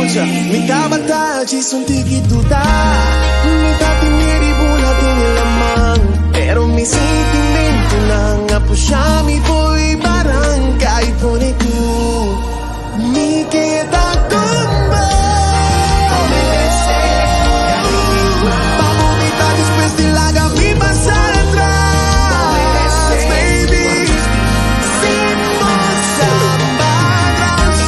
Skucha, mi tabata djis un tiki duda. Mi ta tene di bula den e laman. Pero mi sintimentunan a pusha mi fo'i baranka i pone ku mi keda kon bo. Pa bo mi ta dispuesto di laga mi pasar atras, baby. Sin bo sa patras.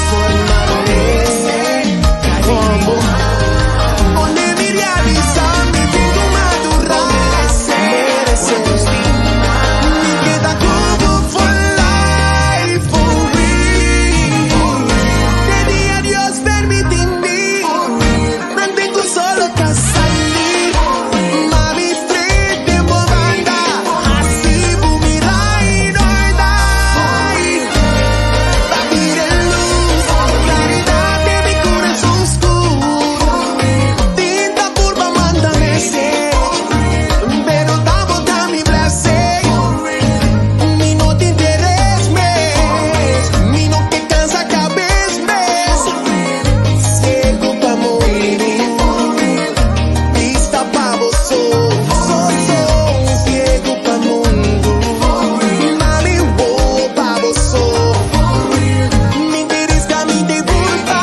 Como pone mi realisa mi tin ku madura. Merece mi keda ku bo for life, for real. Te dia Dios permiti mi, manten ku solo ta sali. Mami street den bo banda, hasi bo mira i no dai. Pa bira luz, claridad den mi corazon scur. Tinta purba manda message, pero ta bo ta mi blessing. Mi no tin interes mes, mi no ke cansa cabes mes. Ciego pa mundu, bista pa bo so, so, so. Ciego pa mundu, mami wowo pa bo so. Mi interes caminda i burpa,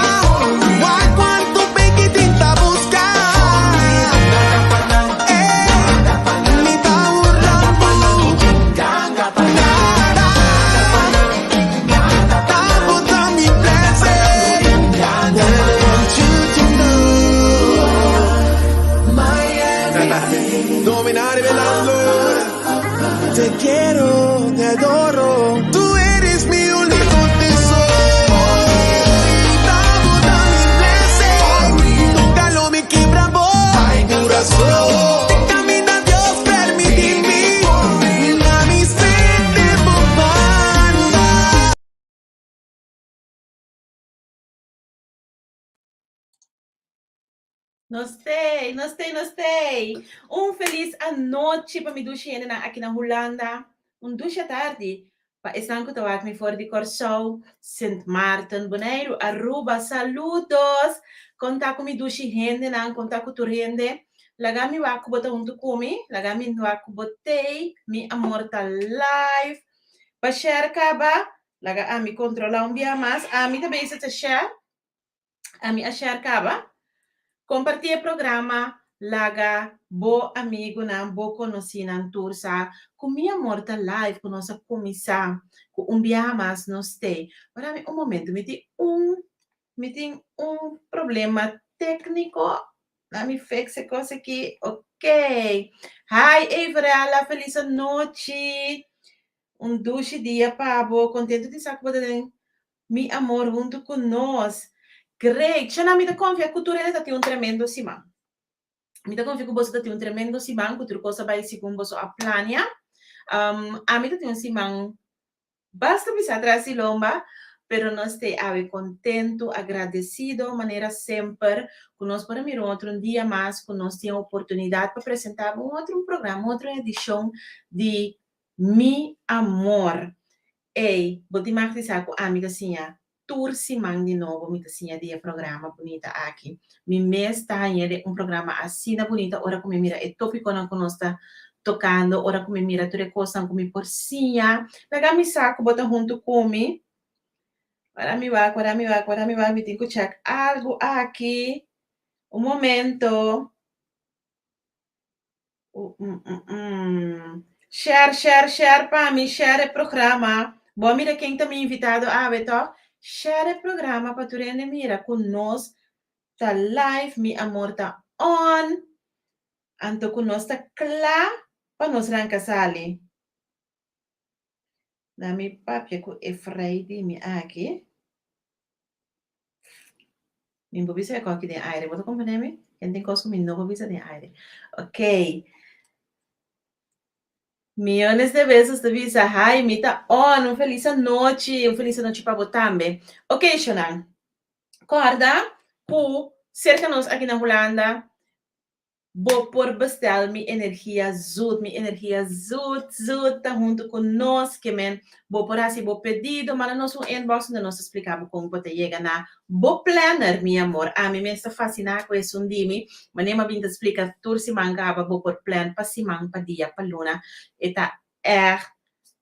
wak cuantu peki tin ta busca. Eh, mi ta un rambo. Nada, ta bo ta mi blessing. And I want you to know my everything. Dominar y velando. Te quiero, te adoro. Tú eres mi único tesoro. Ta bo ta mi blessing. Nunca lo mi kibra bo curason. Te caminda Dios permiti mi. Mami sete bo banda. Nos tei, nos tei, nos tei. Un felis anochi pa mi dushi hendenan aki na Hulanda. Un dushi atardi pa esnan ku ta wak mi for di Kòrsou, Sint Maarten, Boneiru, Aruba. Saludos! Kon ta ku mi dushi hendenan? Kon ta ku tur hende? Laga mi wak ku bo ta huntu ku mi. Laga mi wak ku bo tei. Mi amor ta live. Pa share kaba, laga ami kontrolá un bia mas. Ami ta bezig ta share. Ami a share kaba. Kompartí e programa, laga bo amigunan, bo konosínan tur sa ku Mi Amor ta live, ku nos a kuminsá, ku un biaha mas nos stay. Ora mi un momento, mi tin un, mi tin un problema tékniko. Laat mi fix e kos aki. Ok. Hi Everella, felis anochi. Un dushi dia pa bo. Kontentu di sa ku bo ta den Mi amor huntu ku nos. Great! Shana, mi ta konfia ku tur hende ta tin un tremendo siman. Mi ta konfia ku boso ta tin un tremendo siman, ku tur kos a bai segun boso a plania. Um, ami ta tin un siman basta pisá tras di lomba, pero nos t'ei awe kontentu, agradesido, manera semper, ku nos por a mira un otro un dia mas, ku nos tin e oportunidat pa presentá bo un otro un programa, un otro edishon di Mi Amor. Ey, bo tin mag di sa ku ami ta siña tur siman di nobo mi ta siña di e programa bunita aki. Mi mes ta hañ'é den un programa asina bunita ora ku mi mira e tópikonan ku nos ta tokando, ora ku mi mira tur e kosnan ku mi por siña. Laga mi sa ku bo ta huntu ku mi. Ora mi wak, ora mi wak, ora mi wak, mi tin ku chèk algu aki. Un momento. Share, share, share pa mi, share e programa. Bo a mira ken ta mi invitado awe toch? Share e programa pa tur hende mira ku nos ta live, mi amor ta on. Anto ku nos ta kla pa nos ranka sali. Na mi papia ku e frei di mi aki. Mi bo bisa e koki den aire. Bo ta comprende mi? Ken tin kos ku mi no por bisa den aire. Ok. Millones de besos ta bisa, hi, mi ta on. Un feliz anochi. Un feliz anochi pa bo tambe. Ok, Shonan. Korda ku serka nos aki na Hulanda. Bo por bestel Mi Energia Zoet. Mi Energia Zoet, Zoet ta huntu ku nos. Ke men bo por hasi bo pedido, manda nos un inbox unda nos ta splika bo kon bo ta yega na bo planner, mi amor. Ami mes ta fasiná ku esun di mi. Manera mi a bin ta splika tur siman kaba bo por plan pa siman, pa dia, pa luna. E ta ègt,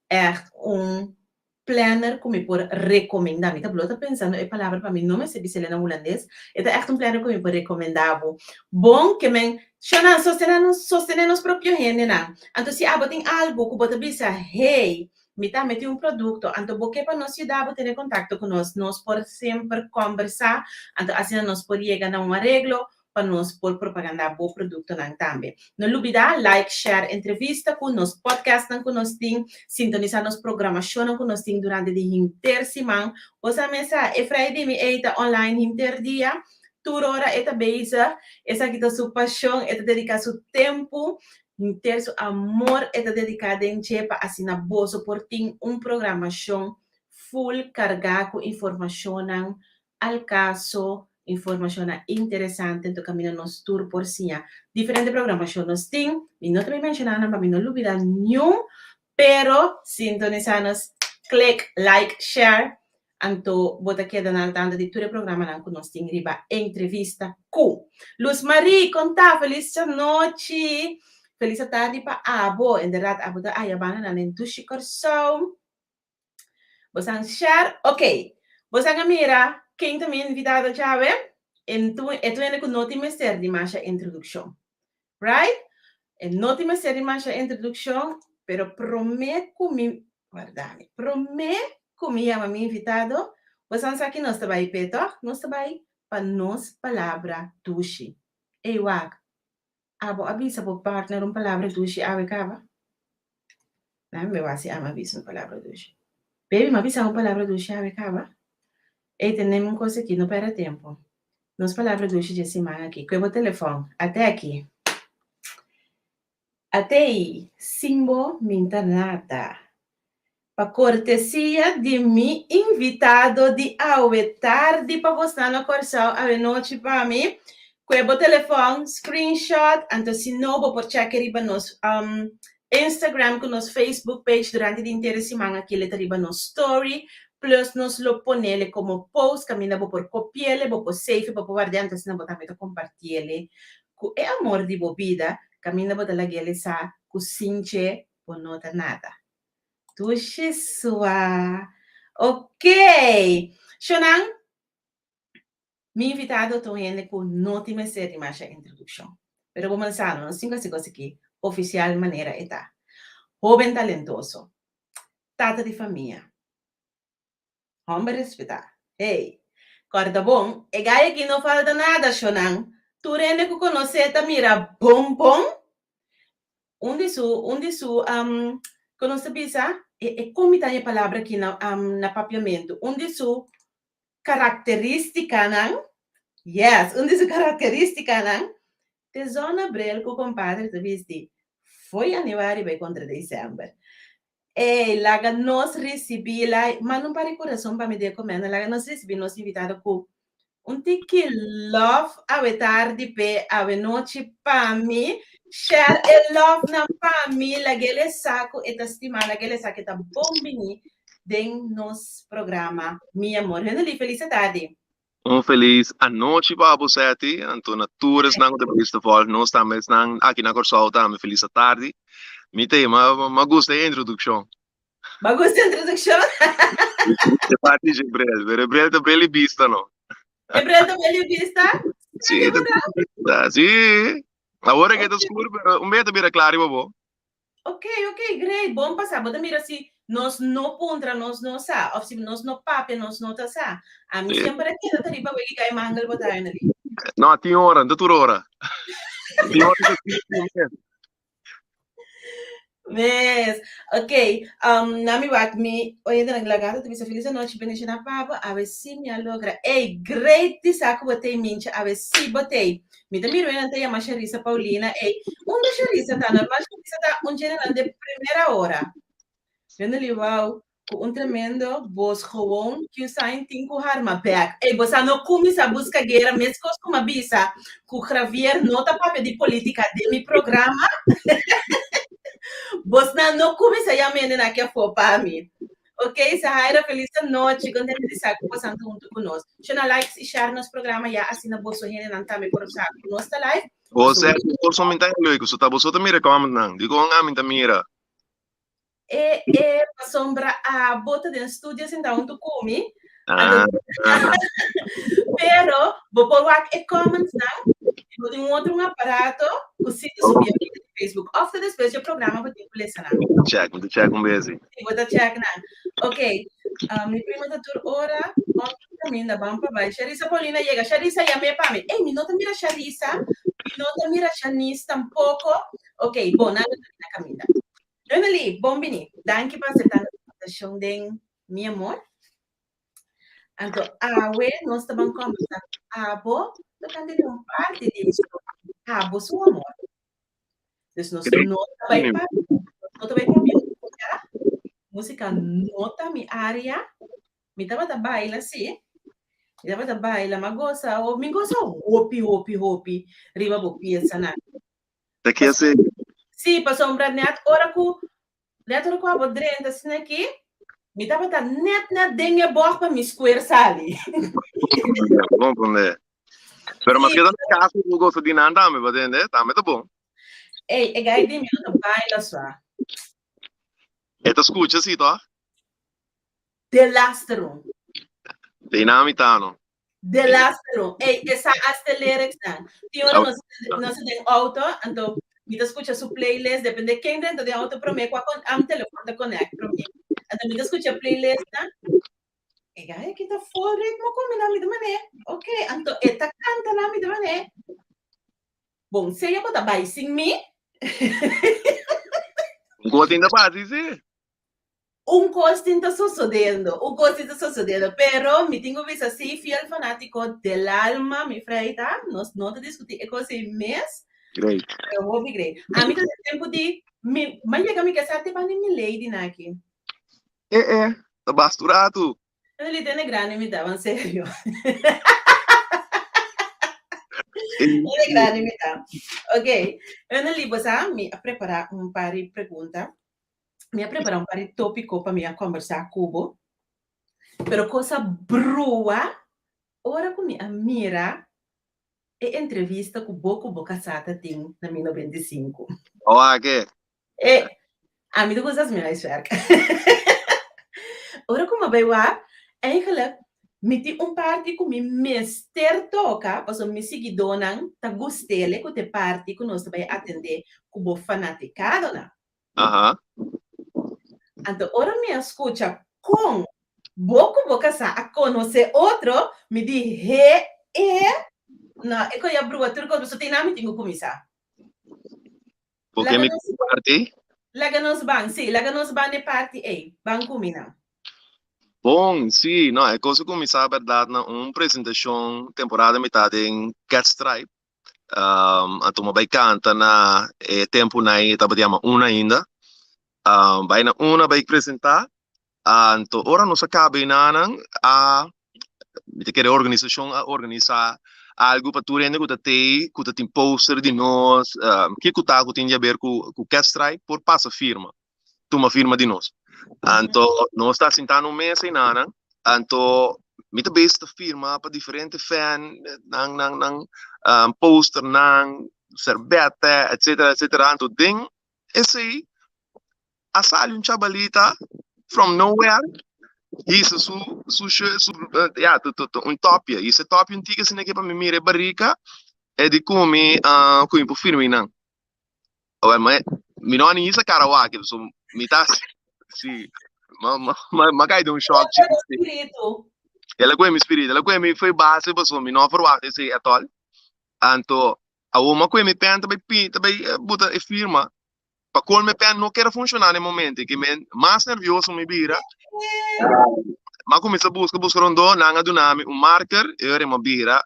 ègt un planner ku mi por rekomendá. Mi ta blo ta pensando e palabra pa mi no mester bis'el na hulandes. E ta ègt un planner ku mi por rekomendá bo. Bon ke men shownan sostené nos sostené nos propio hendenan. Anto si abo tin algu ku bo ta bisa, hey, mi tambe tin un produkto, anto bo ke pa nos yuda bo tene kontakto ku nos. Nos por semper kòmbersá, anto asina nos por yega na un areglo pa nos por propagandá bo produktonan tambe. No lubidá like, share entrevista ku nos podcastnan ku nos tin, sintonisá nos programashonnan ku nos tin durante di henter siman. Bo sa mesa, e frei di mi ei ta online henter dia, tur ora e ta bezig, esaki ta su pashon, e ta dediká su tempu, henter su amor e ta dediká den dje pa asina boso por tin un programashon full kargá ku informashonnan al kaso, informashonnan interesante ento kaminda nos tur por siña. Diferente programashon nos tin, mi no ta bay menshoná nan pa mi no lubidá niun, pero sintonisá nos, click, like, share, anto bo ta keda na al tanto di tur e programanan ku nos tin riba Entrevista Ku. Luz Marie, kon ta? Felis anochi! Felis atardi pa abo, inderdat abo ta aya banda nan den Dushi Kòrsou. Bosan share? Ok. Bosan a mira ken ta mi invitado djawe? E tu e tu hende ku no tin mester di masha introdukshon. Right? E no tin mester di masha introdukshon, pero promé ku mi, warda mi, promé ku mi yama mi invitado, bosan sa ki nos ta bai p'e tòg? Nos ta bai pa nos palabra dushi. Ey wak, Abo a bisa bo partner un palabra dushi awe kaba? Dame mi wak si ami a bisa un palabra dushi. Baby, mi a bisa un palabra dushi awe kaba? Ey, tene mi un kos aki, no perde tempu. Nos palabra dushi dje siman aki. Kue bo telefòn. Ate aki. Atei, sin bo mi n'ta nada. Pa kortesia di mi invitado di awe tardi pa bosnan na Kòrsou awe nochi pa mi, kue bo telefòn, screenshot, anto si no bo por chèk riba nos Instagram ku nos Facebook page durante di inter e siman aki le ta riba nos story, plus nos lo ponele komo post kaminda bo por kopiele, bo por save, bo por ward'é anto asina bo tambe ta kompartiele ku e amor di bo bida kaminda bo ta lag'é sa ku sin dje bo no ta nada. Dushi sua. Ok. Shonan, mi invitado ta un hende ku no tin mester di masha introdukshon. Pero bo mansa no, nos tin ku hasi kos aki ofisial manera e ta. Hoben talentoso, tata di famia, hòmber respetá. Hey, kòrda bon, e gai aki no falta nada, shonan. Tur hende ku konos'é ta mira bon bon. Un di su, un di su, kon nos ta bisa? E, e kon mi ta haña e palabra aki na, na papiamentu? Un di su karakterístikanan, yes, un di su karakterístikanan, te zonnebril ku kompadre ta bisti fo'i yanüari bai kontra desèmber. Ey, laga nos risibí, la, manda un par di kurason pa mi den e komènt, laga nos risibí nos invitado ku un tiki love awe tardi p'e, awe nochi pa mi. Share e love nan pa mi, lag'é le sa ku e ta stimá, lag'é le sa ku e ta bon biní den nos programa Mi Amor. Henely, felis atardi. Un felis anochi pa bo Seti, anto na tur esnan ku ta bista volg nos tambe esnan aki na Kòrsou tambe felis atardi. Mi te ma gusta e introdukshon. Bo gusta e introdukshon? E parti dje bril, pero e bril ta bril di bista no. E bril ta bril di bista? Si, ta bril di bista, si. Awor e ta skur pero un bes ta bira kla riba bo. Ok, ok, great, bon pa sa. Bo ta mira si nos no puntra nos no sa, of si nos no papia nos no ta sa. Ami semper a keda ta riba wiki kai mangel bo ta Henry. No, tin ora, no ta tur ora. Tin ora ta tin mes. Mes. Ok, um, nami wak mi oyentenan lagado ta bisa felis anochi bendiciona pa bo, awe si mi a logra. Ey, great di sa ku bo tei mincha, awe si bo tei. Mi ta mira nan ta yama Sharissa Paulina. Ey, unda Sharissa ta? Normal Sharissa ta un djene nan de primera hora. Yo no li, wow. Ku un tremendo bos gewoon Q-Sign tin ku harma bek. Ey, bo sa no kuminsá buska guera meskos ku m'a bisa ku Javier no ta papia di politika den mi programa. Bosnan no kuminsá yama hende na aki afó pa mi. Ok, Sahaira, felis anochi. Kontento di sa ku bosan ta huntu ku nos. Shona likes i share nos programa ya asina boso hendenan tambe por sa ku nos ta live. Bo sè ku boso mi ta leuk, so ta boso ta mira e commentnan. Dikon ami ta mira? E e pasobra abo ta den studio sinta huntu ku mi. Ah. Pero bo por wak e comments nan. Bo tin un otro un aparato ku si ta subi di Facebook. Of ta despues dje programa bo tin ku lesa nan. Check, mi ta check un bes. Si bo ta check nan. Ok. Mi prima ta tur ora on kaminda ban pa bai. Sharisa Paulina yega. Sharisa yam'é pa mi. Ey, mi no ta mira Sharisa. Mi no ta mira Shanice tampoko. Ok, bon, nan lo ta na kaminda. Emily, bon bini. Danki pa acepta nos invitacion den Mi Amor. Anto, awe nos ta ban conversa cu abo tocante di un parti di historia abo su amor. Dus nos no ta bai pa, no ta bai papia musica, musica no ta mi area. Mi tabata baila si, mi tabata baila, m'a gosa, mi gosa hopi, hopi, hopi riba bo piesanan. Ta ke así? Sí, pasobra net ora ku net ora ku abo drenta asina aki, mi tabata net net den e bòg pa mi skuer sali. Comprende. Pero mas ke ta na casa ku gosta di nan tambe, bo tende? Tambe ta bon. Ey, e gai di mi no ta baila swa. E ta skucha si, toh? De laatste ron. Te na mi tano. De laatste ron. Ey, e sa hasta lyrics nan. Tin ora nos, nos den auto, anto mi ta escucha su playlist, depende ken dentro den auto prome, kwa kon am telefon ta connect prome. Anto mi ta escucha playlist nan. E gai aki ta full ritmo ku mi nan, mi ta mane. Ok, anto e ta canta nan, mi ta mane. Bon, sea bo ta bai sin mi. Un kos tin ta pasa, si. Un kos tin ta sosodendo, un kos tin ta sosodendo, pero mi tin ku bisa si fiel fanátiko del alma, mi frei ta, nos no ta diskutí e kos ei mes. Great. Pero hopi great. Ami ta den tempu di, mi, m'a yega mi kasá te banda mi lady nan aki. Eh eh, ta basta un ratu. Li tene grandi mi ta, en serio. Tene grandi mi ta. Ok, Li, bo sa, mi a prepará un par di pregunta. Mi a prepara un par di tópiko pa mi a kòmbersá ku bo, pero kos a brua ora ku mi a mira e entrevista ku bo ku bo kasá ta tin na mi 95. Oa ke? E, ami ta gusta hasi mi huiswerk. Ora ku mi a bai wak, eigenlijk mi tin un parti ku mi mester toka pasobra mi siguidónan ta gust'el ku ta e parti ku nos ta bai atendé ku bo fanatikadonan. Aha. Anto ora mi a skucha kon bo ku bo kasá a konosé otro, mi di, He e, no, e koe a brua tur kos, pasobra tin nan mi tin ku kuminsá. Bo ke mi parti? Laga nos ban, sí, laga nos ban e parti ei. Ban ku mi nan. Bon, sí, no, e kos a kuminsá bèrdat na un presentashon temporada mi ta den Cat Stripe. Anto mi a bai kanta na e tempunan ei tabata yama Una ainda. Bai na Una bai presentá. Anto ora nos a kaba einanan a mi ta kere organisashon a organisá algu pa tur hende ku ta tei ku ta tin poster di nos kiko ta ku tin di haber ku ku Cat Stripe por pasa firma. tuma firma di nos. Anto nos ta sintá na un mesa i nanan, anto mi ta bezig ta firma pa diferente fan, nan nan nan um, posternan, serbete, etcetera, etcetera. Anto den esei a sali un chabalita from nowhere, hisa su su shirt, su ya, un topia, hisa e topia un tiki asina ke pa mi mira e barika, e di ku mi, uh, ku mi por firma einan. Awel, ma mi no a ni hisa cara wak, so mi ta si ma ma ma ma kai den un shock Ela kue spiritu. Ela kue mi spiritu, ela kue mi foi base paso mi no a verwacht esei at all. Anto awor mi a kue mi pen ta bai pi ta bai buta e firma pa kol mi pen no kier a funciona na e momento ke men mas nervioso mi bira. Mi a kuminsa buska buska rondó nan a duna mi un marker e ora mi a bira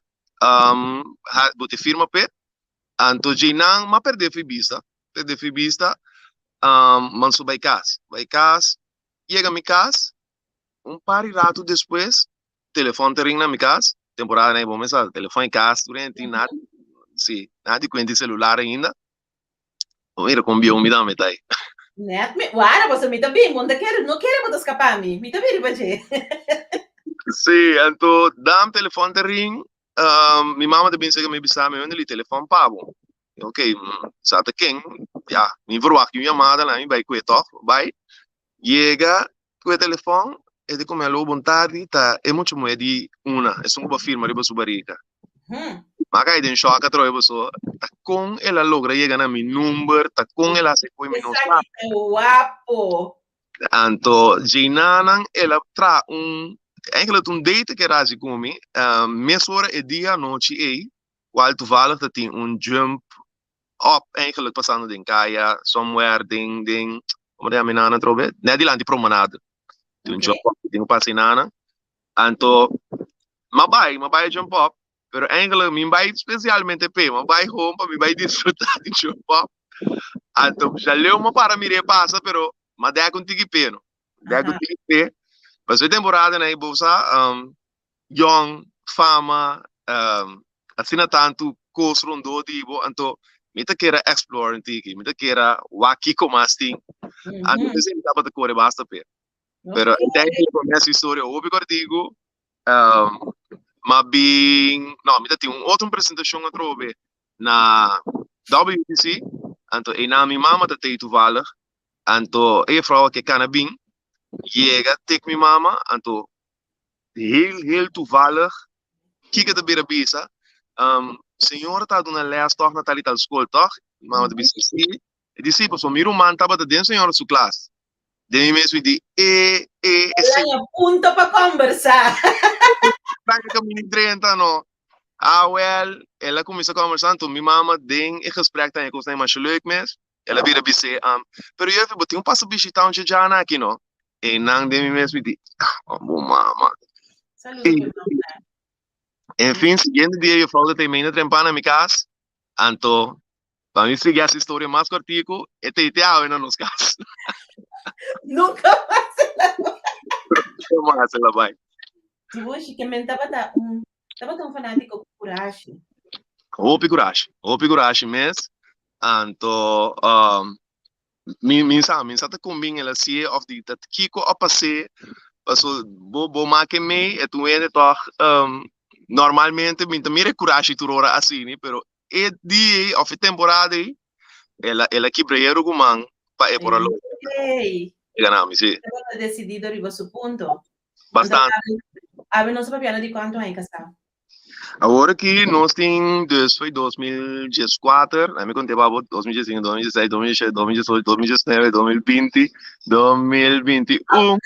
buta e firma p'e. Anto djei nan m'a perdé fi bista, perdé fi bista, um, man su bai kas. Bai kas, yega mi kas, Un par di ratu despues, telefòn ta ring na mi kas. Temporada nan bo mester telefòn di kas tur hende tin nada, si, nada di kuenta di selular ainda. Bo mira kon bieu mi ta mi ta ei. Net mi, wara pasobra mi ta bin, bo no ta kere, no kere bo ta skapa mi, mi ta bin riba dje. Si, anto dam telefòn ta ring, mi mama ta bin serka mi bisa mi, Wendely, telefòn pa bo. Ok, sa ta ken, ya, mi verwagt un yamada, laat mi bai kue tòg, bai. Yega ku e telefòn, e di ku mi, Alo, bon tardi, ta e mucha muhé di una, esun ku bo a firma riba su barika. Mi a kai den shòk atrobe pasobra ta kon el a logra yega na mi number, ta kon el a hasi koe mi no sa. Esaki ta wapo! Anto djeinanan el a traha un, eigenlijk un date ke el a hasi ku mi, mesora e dia anochi ei, kual toevallig ta tin un jump up eigenlijk pasando den kaya somewhere den den como ta yama e nana atrobe net dilanti promenade tin un jump up tin ku pasa e nana anto m'a bai m'a bai jump up pero eigenlijk mi bai specialmente p'e m'a bai home pa mi bai disfruta di jump up anto jaleu m'a para mir'e pasa pero m'a dek un tiki p'e no dek un tiki p'e pasobra e temporada nan bo sa Yòn, fama, asina tantu kos rondó di bo, anto mi ta kere explore un tiki, mi ta kere wak kiko mas tin. Anto p'esei mi tabata kore basta p'e. Pero e tènk ku mi hasi historia hopi kòrtiku, m'a bin, no, mi ta tin un otro presentashon atrobe na WTC, anto einan mi mama ta tei toevallig, anto e juffrouw a ke kana bin, yega tek mi mama, anto Heel, heel toevallig, kiko ta bira bisa? Um, señora ta duna les toch na tal y tal school, toch? Mama ta bisa, sí. E di, sí, pasobra mi ruman tabata den señora su klas. Den mi mes mi di, e, e, e se. Laña punto pa combersa. Laña camina drenta, no. Ah, wel, el a cuminsa combersa, anto mi mama den e gesprek ta haña cosnan masha leuk mes. El a bira bis'é, Pero juffie, bo tin un pasa bishitá un djadjana aki, no? Einan den mi mes mi di, Ah, bo mama. Saludo pa mama. En fin, siguiente dia juffrouw ta tei na trempa na mi kas. Anto, pa mi sigui hasi historia mas kòrtiku, e tei te awe na nos kas. Nunka mas el a bai. Nunka mas el a bai. Dushi, ke men tabata un tabata un fanátiko ku kurashi. Hopi kurashi, hopi kurashi mes. Anto mi mi sa mi sa ta konbin el a si'e of di ta kiko a pas'é paso bo bo make mei e tur hende tòg normalmente mi ta mira e kurashi tur ora asini pero e dia ei of e temporada ei el a el a kibra e rukuman pa e por a logra e gana mi si. E tabata desidido riba su punto. Bastante. Awe nos ta papiando di kuantu aña kasá? Awor aki nos tin dus foi 2014, mi conté pa bo, 2015, 2016, 2017, 2018, 2019, 2020, 2021.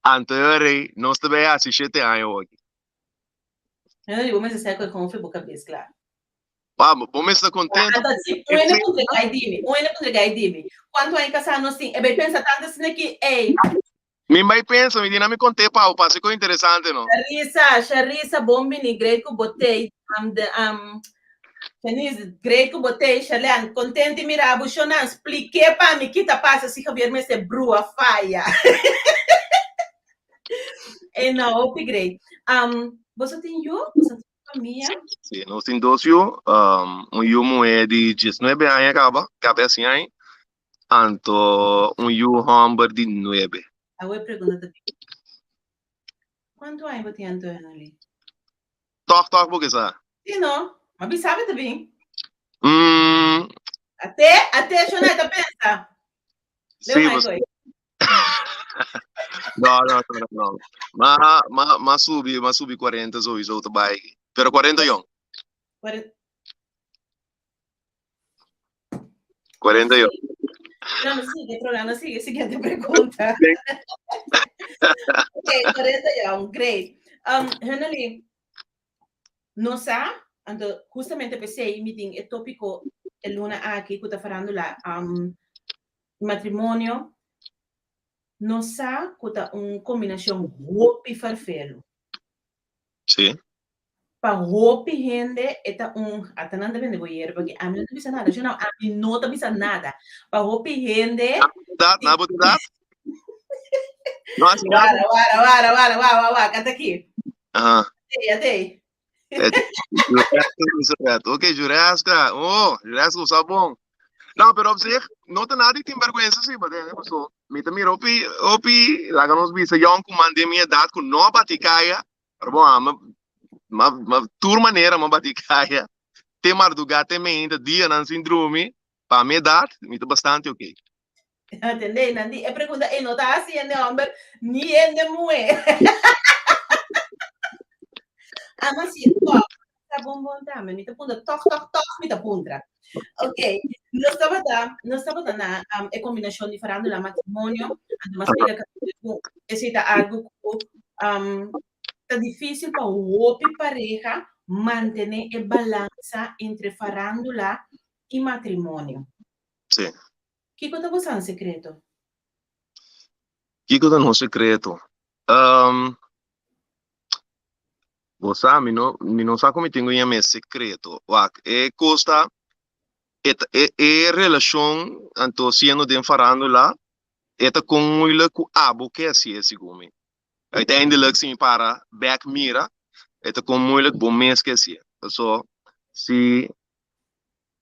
Anto e ora ei nos ta bay haci shete aña awor aki. Henry, bo mester sa cu e con bo cabes cla. Pa, bo mester ta contento. Anto si un hende puntra gai di mi, un hende puntra gai di mi, cuanto aña casá nos tin? E bay pensa tanto asina ki, ey. Mi bai pensa, mi di na mi conté pa bo, pasa cu interesante no. Sharisa, Sharisa, bon bini, great cu bo tey. Um, de, um, Shanice, great cu bo tey. Sharlean, contenti mira bo. Shonan, spliké pa mi ki ta pasa si Javier mester brua faya. E no, hopi great. Um, boso tin yu? Boso tin famia? Sí, nos tin dos yu. Um, un yu muhé di 19 aña caba, caba así aña. Anto un yu hòmber di nuebe. Awe e pregunta ta bin. Kuantu aña bo tin anto, Henry? Tòg tòg bo ke sa. Si no, ma bisa bo ta bin. Mm. Ate, ate, Shonai ta pensa. Sí, bo. No, no, no, no. Ma, ma, ma subi, ma subi 40 sowieso ta bai. Pero 40 yòn. 48. No, no sigue, programa sigue. Siguiente pregunta. Ok, 41, great. Um, Henry, no sa, anto justamente p'esei mi tin e tópiko e luna aki ku ta farándula um, matrimonio, no sa ku ta un kombinashon hopi farfelu. Sí. Pa hopi hende e ta un, ata nan ta bende bo yerba aki, ami no ta bisa nada, shonau, ami no ta bisa nada. Pa hopi hende. Na bo edat? Na bo edat? No, así nada. Wara, wara, wara, wara, wara, wara, wara, kata aki. Aha. Atei, atei. Juresca, Ok, Juresca. Oh, Juresca usa bon. No, pero op zich, no ta nada di tin bergüenza sí, but eh, so, mi ta mira hopi, hopi, laga nos bisa jong ku man den mi edad ku no a bati kaya, pero bon, ama, ma, ma, tur manera ma bati kaya, te mardugá, te meinta, dianan sin drumi, pa mi edad, mi ta bastante ok. Atendé, nan di, e pregunta e no ta hasi hende homber ni hende muhé. Ama si tòg, ta bon bon tambe. Mi ta puntra tòg tòg tòg mi ta puntra. Ok, nos tabata, nos tabata na um, e kombinashon di farándula matrimonio. Anto mas splika ku esei ta algu ku um, ta difísil pa hopi pareha mantené e balansa entre farándula i matrimonio. Sí. Kiko ta bosan sekreto? Kiko ta nos sekreto? Um, bo sa, mi no, mi no sa ku mi tin ku yam'é sekreto. Wak, e kos ta, e, e, e relashon anto siendo den farándula, e ta kon moeilijk ku abo ke hasié, segun mi. Uiteindelijk, si mi para bèk mira, e ta kon moeilijk bo mes ke hasié. Paso, si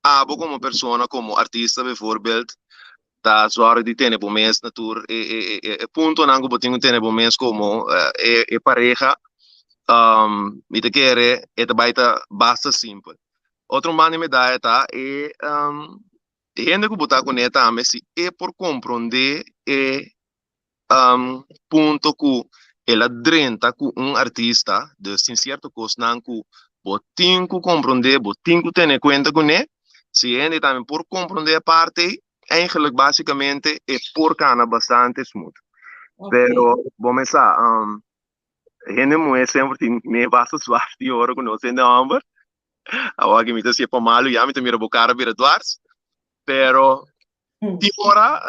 abo komo persona, komo artista bijvoorbeeld, ta zòrg di tene bo mes na tur e e e e puntonan ku bo tin ku tene bo mes komo e e pareha, mi ta kere e ta bai ta basta simpel. Otro man di medaya ta e hende ku bo ta kuné tambe si e por komprondé e punto ku el a drenta ku un artista, dus tin sierto kosnan ku bo tin ku komprondé, bo tin ku tene kuenta kuné. Si e hende tambe por komprondé e parti ei, eigenlijk básikamente e por kana bastante smooth. Pero bo mes sa, hende muhé semper tin me basta zwar di ora ku nos hende hòmber. Awor aki mi ta siña pa malu ya, mi ta mira bo kara bira dwars. Pero tin ora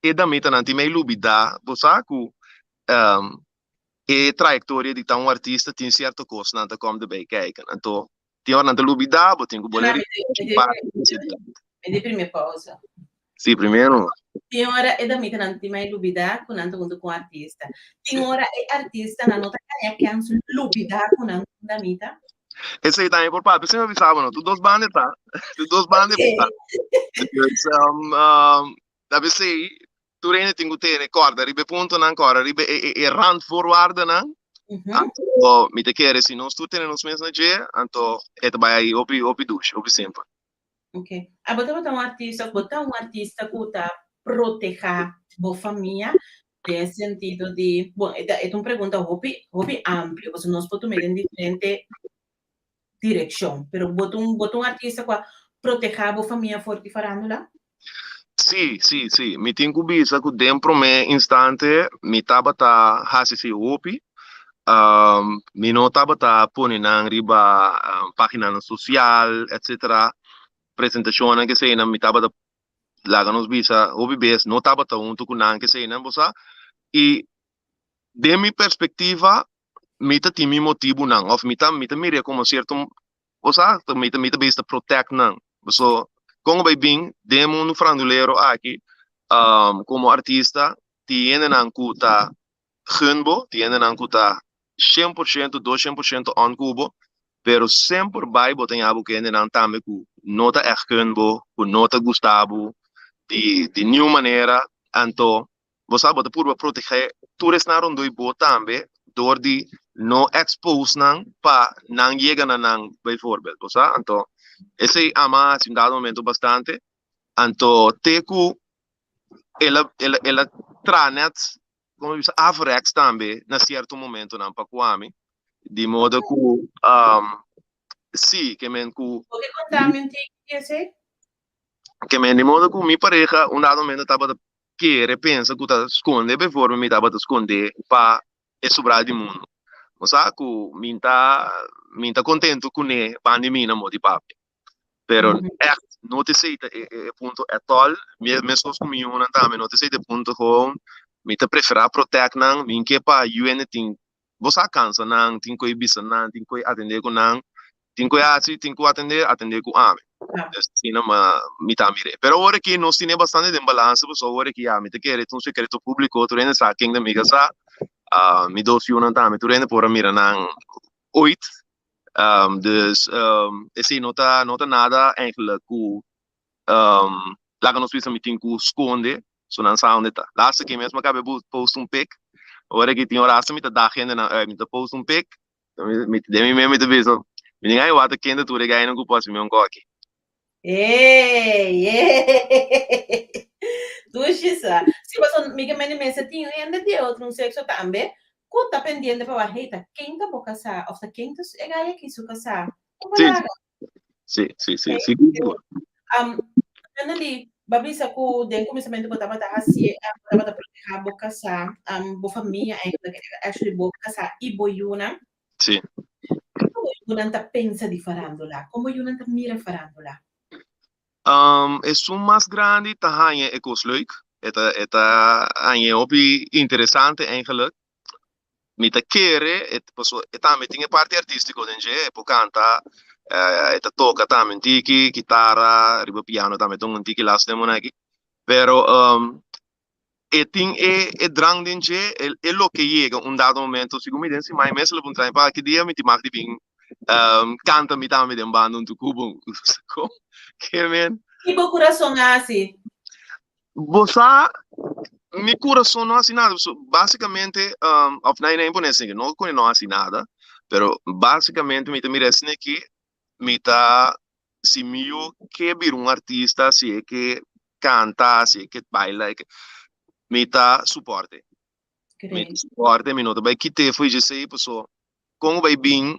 E damitanan tin mei lubidá, bo sa ku e trayektoria di ta un artista tin sierto kosnan ta kòm derbij kijken. Anto tin ora nan ta lubidá, bo tin ku bole Mi di primer pausa. Sí, primero. Tin ora e damitanan tin mei lubidá ku nan ta huntu ku un artista. Tin ora e artistanan no ta haña kèns lubidá ku nan ta un damita. Esei tambe por papia, esei mi a bisa bo no, tur dos banda ta, tur dos banda ta. Dus, Ta p'esei tur hende tin ku tene kòrda riba e puntonan, kòrda riba e e e randvoorwaardennan. Anto mi ta kere si nos tur tene nos mes na dje, anto e ta bai ai hopi hopi dushi, hopi simpel. Ok. Abo tabata un artista òf bo ta un artista ku ta protehá bo famia den e sentido di, bon e ta e ta un pregunta hopi hopi amplio pasobra nos por tum'é den diferente direkshon. Pero bo ta un bo ta un artista ku a protehá bo famia for di farándula? Sí, sí, sí. Mi tin ku bisa ku den promé instante mi tabata hasi esei hopi. Mi no tabata pone nan riba páginanan sosial, etcétera. Presentashonnan keseinan mi tabata laga nos bisa hopi bes no tabata huntu ku nan keseinan, bo sa. I den mi perspektiva mi ta tin mi motibunan òf mi ta mi ta mir'é komo sierto bo sa mi ta mi ta bisa ta protèkt nan paso kon a bai bin den e mundu frandulero aki komo artista tin hendenan ku ta gun bo tin hendenan ku ta 100% 200% on ku bo pero semper bai bo ta ña bo ku hendenan tambe ku no ta ègt gun bo ku no ta gusta bo di di niun manera anto Bo sa bo ta purba protegé tur esnan rondó bo tambe dor di no expose nan pa nan yega na nan bijvoorbeeld. Bo sa? Anto esei ama a hasi un dado momento bastante. Anto te ku el a el a el a traha net komo bisa averechts tambe na sierto momentonan pa ku ami. Di modo ku si ke men ku. Bo ke konta mi un tiki di esei? Ke men di modo ku mi pareha un dado momento tabata kere pensa ku ta skonde bijvoorbeeld mi tabata skonde pa e sobra di mundu. Bo sa ku mi ta mi ta kontentu kuné ban di mi na mo di papia. Pero ègt no ta esei ta e e punto at all. Meskos ku mi yunan tambe no ta esei ta e punto gewoon mi ta preferá protèkt nan mi ke pa yu hende tin bo sa kansa nan tin ku e bisa nan tin ku e atendé ku nan tin ku e hasi tin ku atendé atendé ku ami. Dus asina ma mi ta mir'é. Pero awor aki nos tine bastante den balansa pasobra awor aki ya mi ta kere ta un sekreto públiko tur hende sa ken ta mi kasá. Mi dos yunan tambe tur hende por a mira nan oit. Dus esei no ta no ta nada eigenlijk ku laga nos bisa mi tin ku skonde so nan sa unda e ta. Laatste keer mes mi a kaba e post un pic. Awor aki tin ora hasta mi ta dag hendenan uit mi ta post un pic. Mi den mi mes mi ta bisa, mi tin ai wak kende tur e gainan ku por hasi mi un koki. Ey, ey. Dushi sa. Si paso mi ke meni mester tin hende di e otro un sexo tambe ku ta pendiente pa wak, hey, ta ken ta bo kasá of ta ken ta e gai aki su kasá. Un Sí, palabra. sí, sí, sí, Hey, sigur. pero, um, Anneli, ba bisa ku den kuminsamentu bo tabata hasi, bo tabata protehá bo kasá, um, bo famia eigenlijk, actually bo kasá i bo yunan. Sí. Kiko bo yunan ta pensa di farándula? Kon bo yunan ta mira farándula? Um, esun mas grandi ta haña e kos leuk. E ta, e ta haña hopi interesante eigenlijk. Mi ta kere, e, paso e tambe tin e parti artístiko den dje, e por kanta, e ta toka tambe un tiki, kitara, riba piano tambe ta un tiki las den moneki. Pero e tin e e drang den dje, e e loke yega un dado momento, segun mi den siman mes lo puntra mi pa ki dia mi tin mag di bin kanta mi tambe den banda huntu ku bo. Ke men. Ki bo kurason a hasi? Bo sa, mi kurason no hasi nada. So, básikamente, òf na e pone asina, no ku e no hasi nada, pero básikamente mi ta mira asina ki mi ta, si mi yu ke bira un artista, si e ke kanta, si e ke baila, mi ta suporte. Mi ta suporte, mi no ta bai kit'é for djesei, paso kon bai bin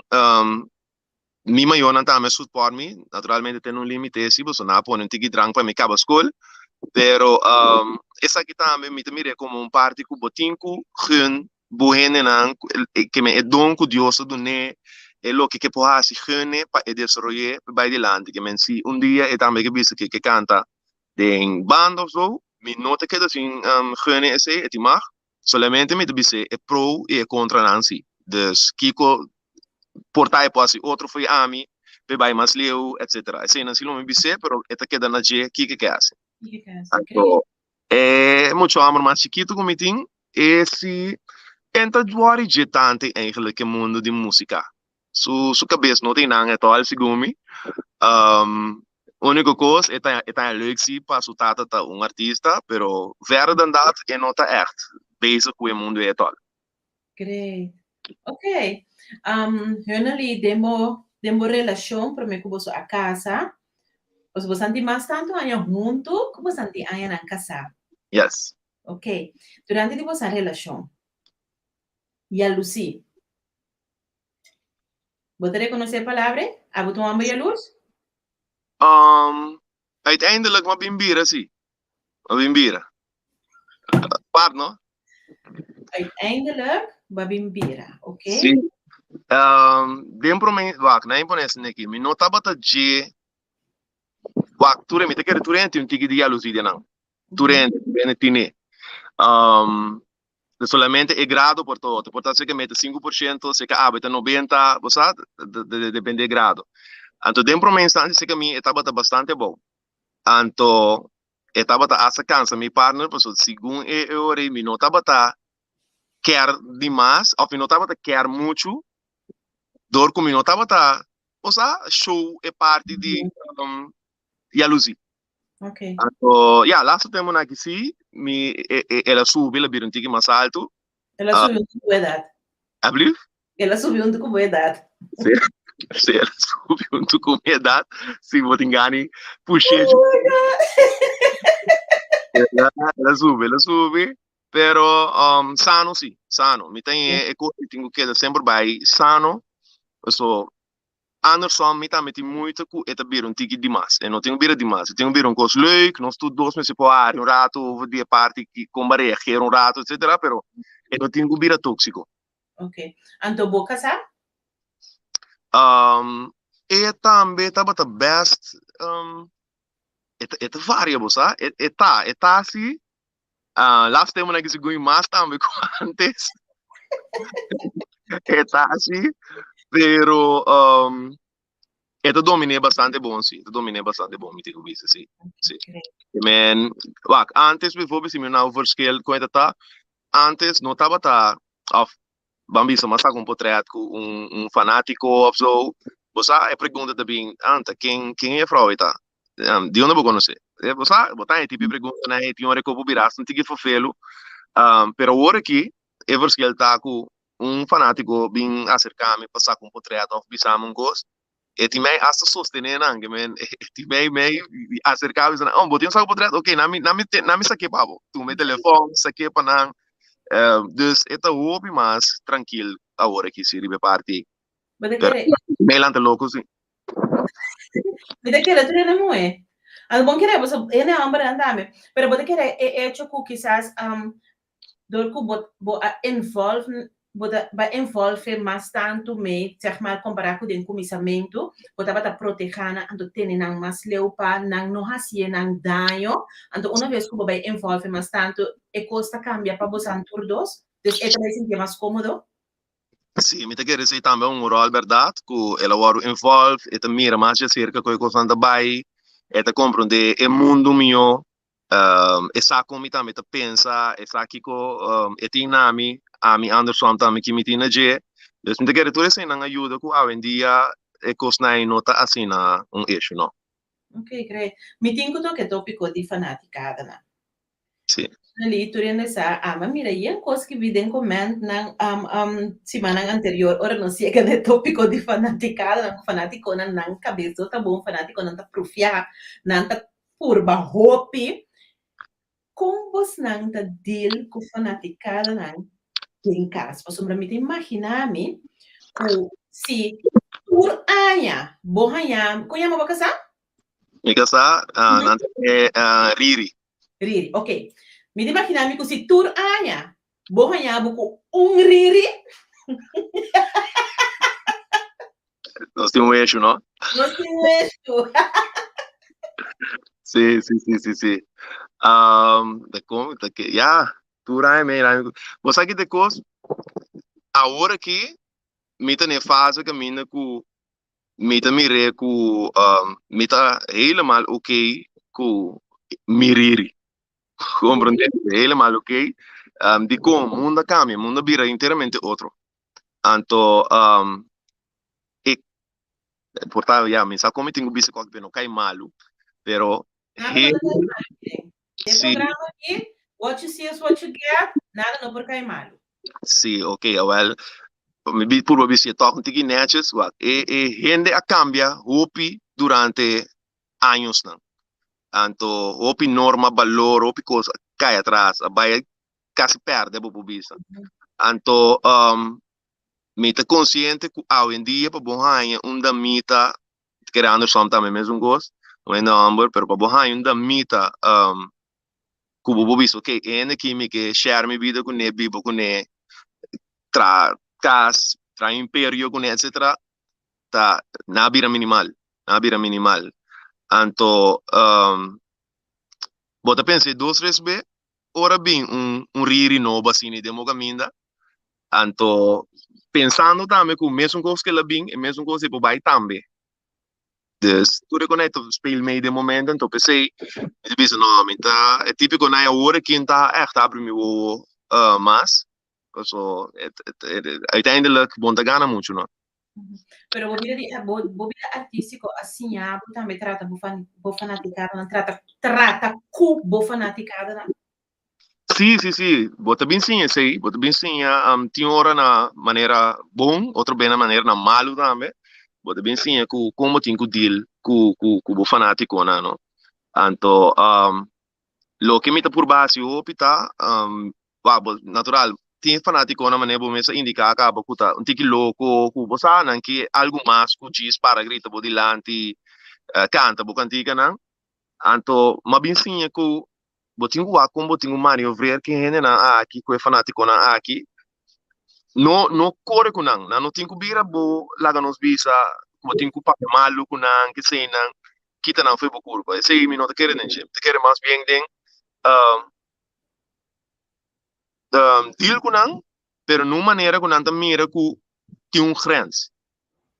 Mi mayornan tambe a support mi, naturalmente te na un limite si, pasobra nan a pone un tiki drang pa mi kaba skol, pero esaki tambe mi ta mir'é komo un parti ku bo tin ku gun bo hendenan ke men e don ku Dios a dun'é, e loke ke por hasi gun'é pa e desaroy'é pa e bai dilanti, ke men si un dia e tambe ke bisa ke ke kanta den banda of so, mi no ta keda sin gun'é esei, e tin mag. Solamente mi ta bis'é e pro i e kontranan si. Dus kiko por ta e por hasi otro fo'i ami p'e bai mas leu etcetera. Eseinan si lo mi bis'é pero e ta keda na dje kiko e ke hasi. Anto e mucho hòmber mas chikitu ku mi tin e si e no ta wòri dje tantu eigenlijk e mundu di musika. Su su kabes no ta einan at all segun mi. Úniko kos e ta e ta leuk si pa su tata ta un artista, pero verder dan dat e no ta ègt bezig ku e mundu ei at all. Great. Ok. Um, Hunnely, den bo, den bo relashon promé ku boso a kasa, boso boso tin mas tantu aña huntu ku boso tin añanan kasá. Yes. Ok. Durante di boso relashon, yalusí, Bo ta rekonosé e palabra ei? Abo ta un hòmber yalurs? Um, uiteindelijk m'a bin bira, sí. M'a bin bira. Apart, no? Uiteindelijk b'a bin bira, oké. Sí. Um, den promé, wak, na pone esaki aki. Mi no tabata dje, wak, tur, mi ta kere tur hende tin un tiki di yaluzie den nan. Tur hende, tur hende tine. Um, Solamente e grado por ta otro. Por ta seka mete 5%, seka awe ta 90, bo sa, depende e grado. Anto den prome instante seka mi e tabata bastante abou. Anto e tabata hasta cansa mi partner pasobra segun e ora ei mi no tabata kier di mas of mi no tabata kier muchu dor ku mi no tabata, bo sa, show e parti di yaluzi. Okay. Anto, ya, laatste tempo na ki sí, mi, e, e, el a subi, el a bira un tiki mas alto. El a subi huntu ku edat. Alblief? El a subi huntu ku bo edat. Sí, sí, el a subi huntu ku mi edat. Sí, bo tin gani push'é. Oh my God. El a, el a subi, el a subi. Pero um, sano sí, sano. Mi ta e, e kos ki tin ku keda semper bai sano. So, Andersom mi tambe tin moeite ku e ta bira un tiki dimas. E no tin ku bira dimas, e tin ku bira un kos leuk, nos tur dos mester por hari un rato over di e parti ki kon bo a reageer un rato etcetera, pero e no tin ku bira tóksiko. Ok. Anto bo kasá? E tambe tabata best, e ta e ta varia bo sa, e e ta e ta si, Laatste temponan ki segun mas tambe ku antes. E ta así, pero um, E ta dominé bastante bon, sí. E ta dominé bastante bon, mi tin ku bisa, sí. Sí. Men, wak, antes bijvoorbeeld, si mi nou verschil kon e ta ta, antes no tabata, of, ban bisa, m'a saka un potret ku un, un fanátiko of zo, bo sa, e pregunta ta bin, anta, ken, ken e juffrouw ei ta? Di unda bo konosé? Bo sa, bo ta e tipo preguntanan ei, tin ora ku bo bira hasta un tiki ferfelu, pero awor aki, e verschil ta ku un fanátiko bin aserká mi pa saka un potret òf bisa mi un kos, e tin mei hasta sostené nan, ke men e tin mei mei aserká bisa nan, oh bo tin saka potret? Oké, nan mi nan mi nan mi sak'é pa bo. Tuma e telefòn, sak'é pa nan. Dus e ta hopi mas trankil awor aki si riba e parti ei. Bo ta kere. Mei lanta loko si. Mi ta kere tur hende muhé. Anto bon kere pasobra hende hòmbernan tambe. Pero bo ta kere e echo ku kisas Dor ku bo bo a involve bo ta ba involve mas tantu mee zeg maar kompará ku den kuminsamentu bo tabata protehá nan anto tene nan mas leu pa nan no hasié nan daño anto una bes ku bo bai involve mas tantu e kos ta kambia pa bosan tur dos dus e ta bai sintié mas kómodo. Sí, mi ta kere esei tambe un ròl bèrdat ku el a wòrdu involve e ta mira mas djaserka ku e kosnan ta bai e ta komprondé e mundu mihó E sa kon mi tambe ta pensa, e sa kiko e tin na mi, ami andersom tambe ki mi tin na dje. Dus mi ta kere tur eseinan a yuda ku awendia e kosnan ei no ta asina un issue no. Ok, great. Mi tin ku toka e topiko di fanatikadanan. Si. Li tur hende sa, ami a mira yen kos ki bi den komentnan simannan anterior ora nos yega na e topiko di fanatikadanan, ku fanatikonan nan kabes no ta bon, fanatikonan ta prufiá, nan ta Purba hopi. Kon bosnan ta deal ku fanatikadanan den kas? Pasobra mi ta imaginá mi ku si tur aña bo haña, kon yama bo kasá? Mi kasá nan ta e Riri. Riri, ok. Mi ta imaginá mi ku si tur aña bo haña bo ku un Riri. Nos tin un issue, no? Nos tin un issue. Sí, sí, sí, sí, sí. De kon, de ke, ya, tur aña mi aña. Bo sa ki te kos? Awor aki mi ta na e fase kaminda ku mi ta mir'é ku mi ta helemaal oké ku mi riri. Komprendé? Helemaal oké. Dikon? Mundu a kambia, mundu a bira enteramente otro. Anto e por ta ya mi sa kon mi tin ku bisa kòke no kai malu pero Nada no ta kai malu miren. E si programa aki what you see is what you get nada no por kai malu. Si ok awel mi bi purba bisa e tòg un tiki nètjes wak e e hende a kambia hopi durante añosnan anto hopi norma balor hopi kos a kai atras a bai kasi pèrdè bo por bisa. Anto mi ta konsiente ku awendia pa bo haña un damita, kere andersom tambe mesun kos, un hende hòmber, pero pa bo haña un damita ku bo por bisa ok e hende aki mi ke share mi bida kuné, biba kuné, traha kas, traha imperio kuné etcetera, ta nan a bira minimal, nan a bira minimal. Anto bo ta pensa e dos tres be ora bin un un riri nobo asina den bo caminda, anto pensando tambe cu mesun cos cu el a bin, e mesun cos e por bay tambe. Dus tur e conecto speel mee den momento, anto p'esey mi ta bisa no, mi ta e tipico nan awor aki ta echt habri mi wowo mas, paso uiteindelijk bo no ta gana mucho no. Pero bo bida di bo bo bida artístiko a siña bo tambe trata bo fan bo fanatikadanan, trata trata ku bo fanatikadanan? Sí, sí, sí. Bo ta bin siña esei. Bo ta bin siña tin ora na manera bon, otro be na manera na malu tambe. Bo ta bin siña ku kon bo tin ku deal ku ku ku bo fanatikonan, no. Anto loke mi ta purba hasi hopi ta Wak, bo, natural, tin fanatikonan manera bo mes a indiká kaba ku ta un tiki loko, ku bo sa nan ke algu mas ku djis para grita bo dilanti, kanta bo kantikanan. Anto m'a bin siña ku bo tin ku wak kon bo tin ku maniovrer ku e hendenan aki, ku e fanatikonan aki. No, no kore ku nan. Nan no tin ku bira bo laga nos bisa ku bo tin ku papia malu ku nan, keseinan, kita nan fo'i bo kurpa. Esei mi no ta kere den dje. Mi ta kere mas bien den deal ku nan, pero na un manera ku nan ta mira ku tin un grens.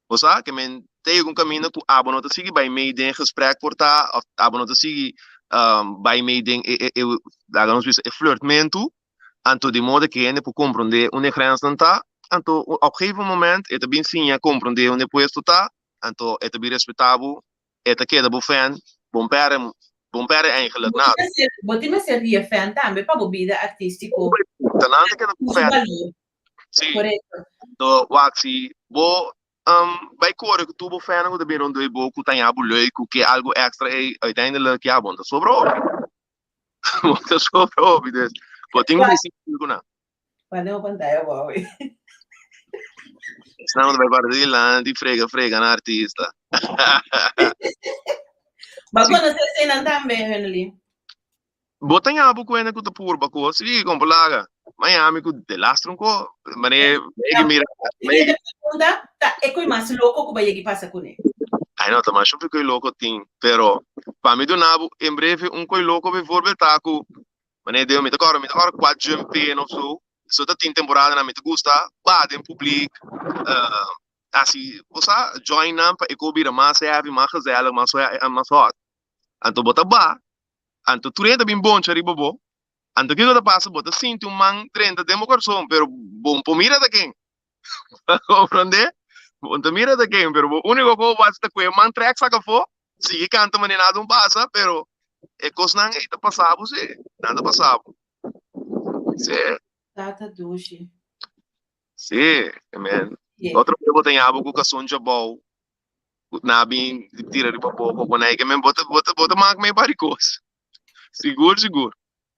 Bo sa? Ke men Te yega un kaminda ku abo no ta sigui bai mei den e gesprek por ta, òf abo no ta sigui bai mei den e e e laga nos bisa e flirtmentu, anto di moda ku hende por komprondé unda e grensnan ta, anto op gegeven moment e ta bin siña komprondé unda e puesto ta, anto e ta bin respetá bo, e ta keda bo fan, bon pèrdè bon pèrdè eigenlijk Bo nada. tin mester, bo tin mester di e fan tambe pa bo bida artístiko. Ta nan ta keda bo Su fan. balor. Sí. Korekto. Anto wak si bo bai kore ku tur bo fannan ku ta bin rondó bo ku ta haña bo leuk ku ke algu èkstra ei uiteindelijk ya bo no ta sobra hopi. Bo no ta sobra hopi dus bo tin ku disidir ku nan. Wak den bo pantaya wou. Esnan ku ta bai parti dilanti frega frega nan artista. Bo a konosé eseinan tambe Hunley? Bo ta ña bo kuenta ku ta purba kos? Sí, kompa laga. Miami ku delastro un ko. Mane megi mira. Siguiente pregunta ta e koi mas loko ku bo a yegi pasa kuné? Ai no, ta mas hopi koi loko tin. Pero pa mi duna bo en breve un koi loko bijvoorbeeld ta ku mane deo mi ta kòrda mi ta kòrda kua jump in of so. So ta tin temporadanan mi ta gusta ba den publiek hasi bo sa join nan pa e ko bira mas heavy, mas gezellig, mas mas hot. Anto bo ta ba Anto tur hende ta bin boncha riba bo. Anto kiko ta pasa? Bo ta sinti un man drenta den bo corazon, pero bo no por mira ta ken. Bo comprende? Bo no ta mira ta ken, pero bo unico cu bo haci ta cu e man trek saca afo, sigui canta manera nada no pasa, pero e cosnan ey ta pasa bo si, nan ta pasa bo. Si. Tata dushi. Si, amen. Otro bes bo ta ña bo cu cason djabou. Na bin tira riba boca con ei, ke men bo ta bo ta bo ta mak mee bari kos. Sigur sigur.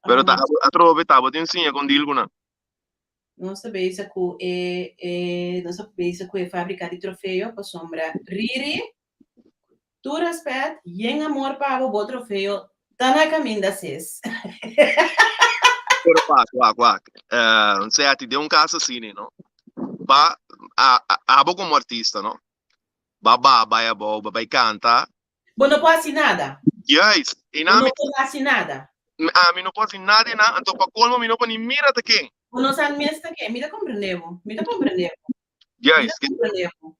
Pero ta abo atrobe ta bo tin siña kon deal ku nan. Nos ta bezig ku e e nos ta bezig ku e fabrika di trofeo pasobra Riri tur respet yen amor pa bo bo trofeo ta na kaminda sis. Pero wak wak wak Seti den un kas asina no ba abo komo artista no Ba ba bai abou, ba bai kanta. Bo no por hasi nada. Juist. E Bo no por hasi nada. Ami no por hasi nada einan, anto pa kolmo mi no por ni mira ta ken. Bo no sa mes ta ken. Mi ta komprende bo. Mi ta komprende bo. Juist. Mi ta komprende bo.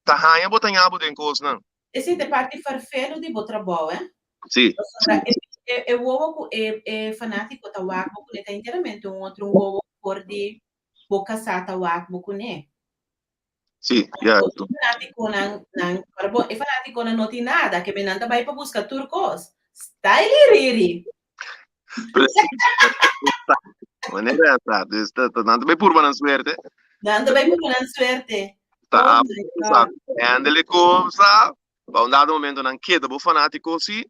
Ta haña bo ta ña bo den kosnan. Esei ta e parti farfelu di bo trabou, eh? Sí. Pasobra e e wowo ku e e fanátiko ta wak bo kuné ta enteramente un otro wowo for di bo kasá ta wak bo kuné. Sí, ya. E fanátikonan, nan, pero bon, e fanátikonan no tin nada, ke men nan ta bai pa buska tur kos. Style Riri. Precies. Manera ta, dus ta, ta, nan ta bai purba nan suerte. Nan ta bai purba nan suerte. Ta Oh my God. handle cosa. Pa un dado momento nan keda bo fanátiko sí,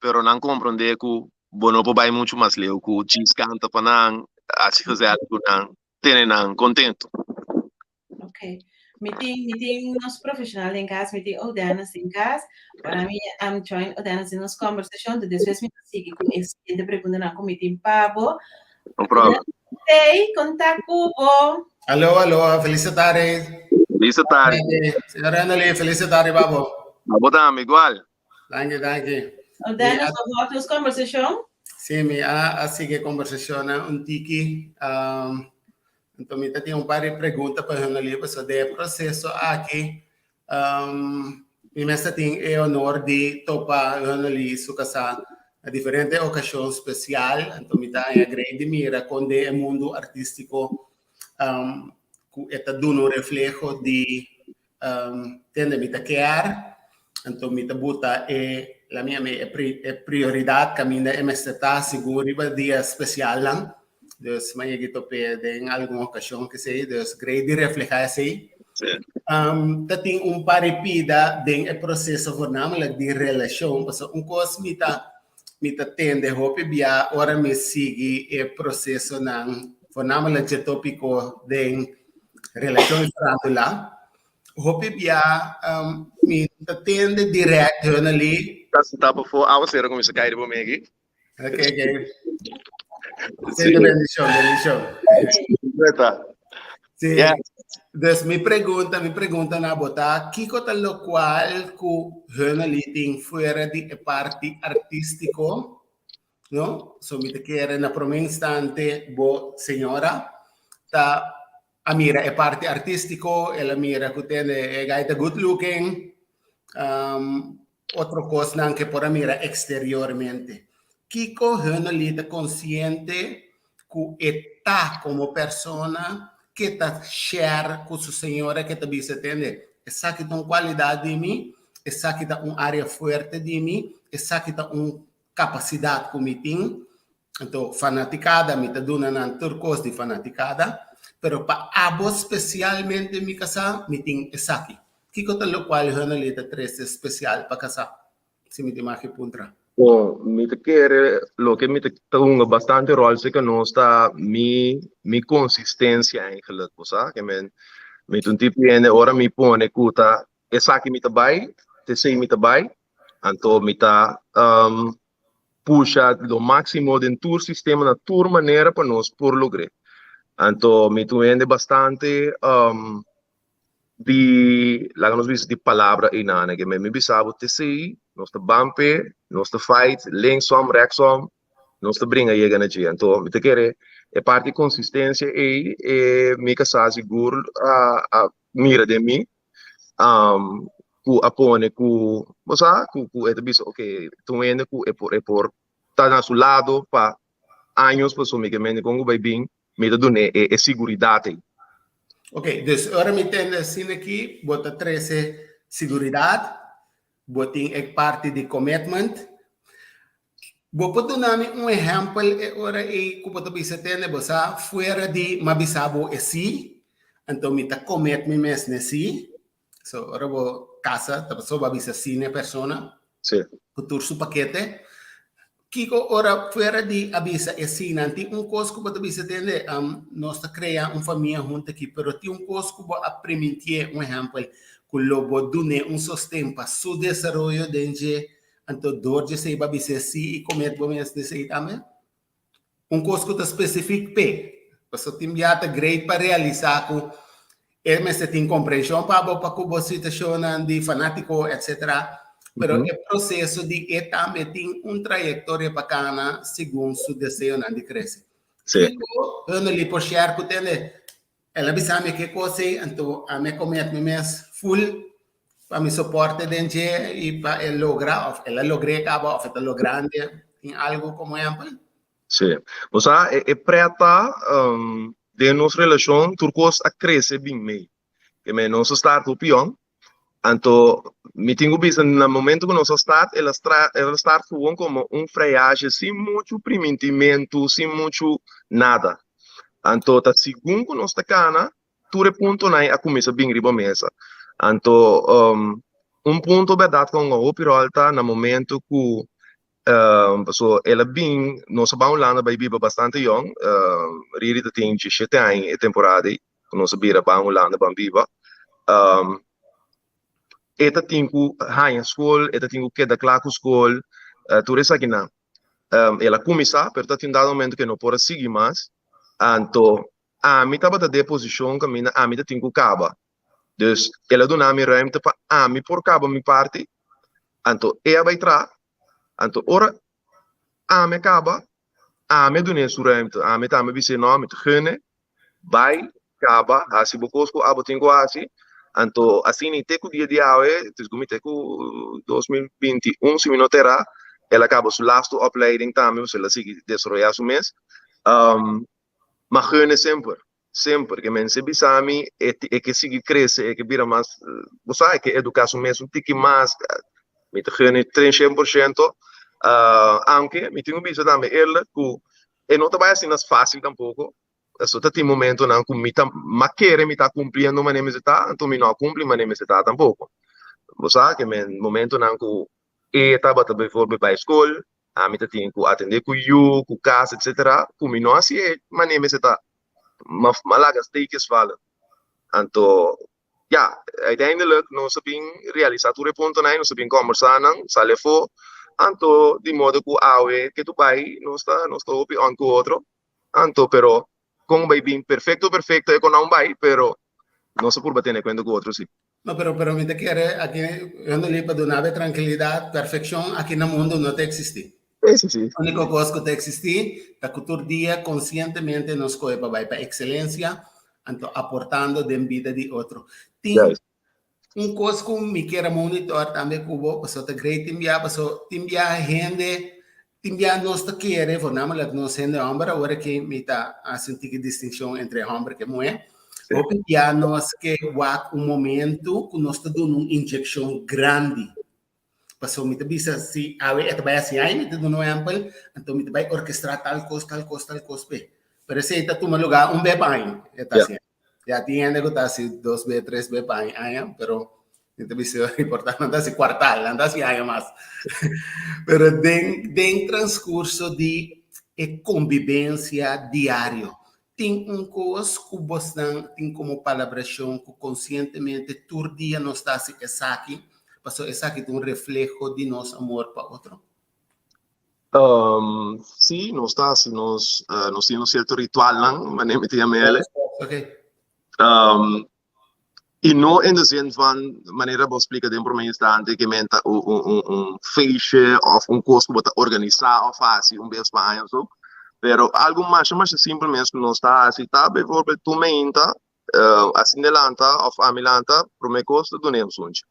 pero nan comprende ku bo no por bai mucho mas leu ku djis kanta pa nan, hasi gezellig ku nan, tene nan contento. Ok. Mi tin, mi tin nos profesional den cas, mi tin Odanis den cas. Ora mi am join Odanis den nos conversacion, te despues mi ta sigui cu e siguiente preguntanan cu mi tin pa bo. No problem. Hey, conta cu bo. Aló, aló, feliz tarde. Feliz tarde. Señor Renali, feliz tarde, babo. Babo tambe, igual. Danki, danki. Odanis, bo hoor nos conversacion? Sí, mi a, a sigui conversacion un tiki. Um, Anto mi ta tin un par di pregunta pa Hunali pasobra den e proseso aki mi mes ta tin e honor di topa Hunali su kasá na diferente okashon spesial. Anto mi ta haña grei di mira kon den e mundu artístiko ku e ta duna un refleho di Tende mi ta kier, anto mi ta buta e la mi e e prioridat kaminda e mester ta segun riba dia spesialnan. Dus mi a yega top'é den algun okashon kesei, dus grei di reflehá esei. Ta tin un par di pida den e proseso voornamelijk di relashon, pasobra un kos mi ta mi ta tende hopi bia ora mi sigui e prosesonan voornamelijk dje topiko den relashon i farándula. Hopi bia mi ta tende direct hunali. Ta sentá pafó, awasero kuminsá kai riba mi aki. Ok, ok. Sí. Bendishon, bendishon. Sí. Yeah. Dus mi pregunta, mi pregunta na bo ta, kiko ta lokual ku hunali tin fuera di e parti artístiko? No? So mi ta kere na prome instante bo señora ta a mira e parti artístiko, el a mira ku tene e guy ta good looking. Otro kosnan ku por a mira eksteriormente. Kiko Hunnely ta konsiente ku e ta komo persona ke ta share ku su señora ke ta bisa tende esaki ta un kualidat di mi, esaki ta un área fuerte di mi, esaki ta un kapasidat ku mi tin. Anto fanatikada mi ta duna nan tur kos di fanatikada, pero pa abo spesialmente mi kasá mi tin esaki. Kiko ta lokual Hunnely ta trese spesial pa kasá? Si mi tin maki puntra. Bon, mi ta kere loke mi ta hunga bastante ròl si ku nos ta mi mi konsistensia eigenlijk, bo sa. Ke men mi ta un tipo hende ora mi pone ku ta esaki mi ta bai, ta esei mi ta bai, anto mi ta pusha lo máximo den tur sistema na tur manera pa nos por logr'é. Anto mi ta un hende bastante um, di, laga nos bisa, di palabra einan. Ke mi bisa bo t'esei, nos ta ban p'e, nos ta fight linksom, rechtsom, nos ta bringa yega na dje. Anto mi ta kere e parti konsistensia ei e mi kasá sigur a a mira den mi ku a pone ku bo sa ku ku e ta bisa ok ta un hende ku e por e por ta na su lado pa años pasobra mi ke mende kon ku bai bin mi ta dun'é e e siguridat ei. Ok, dus ora mi tende asina aki bo ta trese siguridat, bo tin e parti di commitment. Bo por duna mi un ehèmpel e ora ei ku bo ta bisa tende bo sa fuera di m'a bisa bo e sí, anto mi ta commit mi mes n'e sí. So ora bo kasa ta pasobra bo a bisa sí n'e persona Sí. ku tur su pakete. Kiko ora fuera di a bisa e sí nan tin un kos ku bo ta bisa tende nos ta krea un famia huntu aki pero tin un kos ku bo a primintié un ehèmpel ku lo bo dun'é un sosten pa su desaroyo den dje Anto dor dje esei bo a bis'é sí i komet bo mes di esei tambe. Un kos ku ta spesifik p'e, pasobra tin bia ta great pa realisá ku e mester tin komprenshon pa bo pa ku bo situashonnan di fanátiko etsetera, pero e proseso di e tambe tin un trayektoria pa kana segun su deseonan di krese. Kiko Hunnely por share ku tende? El a bisa mi ke kos ei, anto ami a komet mi mes full pa mi soporte den dje i pa e logra òf el a logr'é kaba òf e ta logrando tin algu komo ehèmpel? Sí. Bo sa, e prèt ta den nos relashon tur kos a krese bin mei. Ke men nos a start hopi yòn, anto mi tin ku bisa na momento ku nos a start el a el a start gewoon komo un friaje sin muchu primintimentu, sin muchu nada. Anto ta segun ku nos ta kana tur e puntonan ei a kuminsá bin riba mesa. Anto un punto bèrdat ku a hunga hopi ròl ta na momento ku paso el a bin nos a ban Hulanda bai biba bastante yòn, Riri ta tin diesshete aña e temporada ei ku nos a bira ban Hulanda ban biba. E ta tin ku haña skol, e ta tin ku keda kla ku skol, tur esakinan. El a kuminsá pero ta tin un dado momento ku e no por a sigui mas, anto ami tabata den e posishon kaminda ami ta tin ku kaba. Dus el a duna mi ruimte pa ami por kaba mi parti, anto e a bai traha, anto ora ami a kaba, ami a dun'é su ruimte, ami tambe a bis'é no, mi ta gun'é, bai kaba, hasi bo kos ku abo tin ku hasi, anto asina i te ku dia di awe, dus ku mi te ku 2021 si mi no ta erá, el a kaba su lastu opleiding tambe, pasobra el a sigui desaroyá su mes, ma gun'é semper, semper, ke men si e bisa mi e e ke sigui krese, e ke bira mas, bo sa, e ke eduká su mes un tiki mas, mi ta gun'é 300%, aunke mi tin ku bisa tambe eerlijk ku e no ta bai asina fácil tampoko, pasobra ta tin momentonan ku mi ta m'a kere mi ta kumpliendo manera mester ta, anto mi no a kumpli manera mester ta tampoko. Bo sa ke men momentonan ku e tabata bijvoorbeeld bai skol, ami ta tin ku atendé ku yu, ku kas etsetera, ku mi no hasi e manera mester ta, m'a laga steekjes vallen. Anto Ya, uiteindelijk nos a bin realisa tur e puntonan ei, nos a bin kombersá nan, sali afó. Anto di modo ku awe ke tu bai nos ta nos ta hopi on ku otro. Anto pero kon bai bin perfekto perfekto e kon aun bai, pero nos a purba tene kuenta ku otro si. No, pero pero mi ta kere aki Yondelí pa duna bo e trankilidat, perfekshon aki na mundu no ta eksistí. Sí, sí. Úniko kos ku ta eksistí ta ku tur dia konsientemente nos skohe pa bai pa ekselensia, anto aportando den bida di otro. Tin Juist. Un kos ku mi kier a monitor tambe ku bo, pasobra ta great tin bia, pasobra tin bia hende, tin bia nos ta kere, voornamelijk nos hende hòmber, awor aki mi ta hasi un tiki distinshon entre hòmber ku muhé, hopi bia nos ke wak un momento ku nos ta duna un inyekshon grandi. Pasobra mi ta bisa si awe e ta bai hasi ai, mi ta duna un ehèmpel, anto mi ta bai orkestrá tal kos, tal kos, tal kos p'e. Pero esei ta tuma lugá un be pa aña, e ta hasi. Ya tin hende ku ta hasi dos be, tres be pa aña, pero mi ta bisa importá nan ta hasi kuartal, nan ta hasi aña mas. Pero den den transkurso di e kombibensia diario, tin un kos ku bosnan tin komo palabrashon ku konsientemente tur dia nos ta hasi esaki, pasobra esaki ta un refleho di nos amor pa otro? Sí, nos ta hasi nos, nos tin un sierto ritualnan, manera mi ta yama el. I no in de zin van, manera bo splika den prome instante, ke men ta un, un, un, un feestje of un kos ku bo ta organisá of hasi un bes pa aña of so. Pero algu masha masha simpel mes ku nos ta hasi ta bijvoorbeeld tur meinta, asina e lanta of ami lanta, prome kos ta dun'é un sunchi.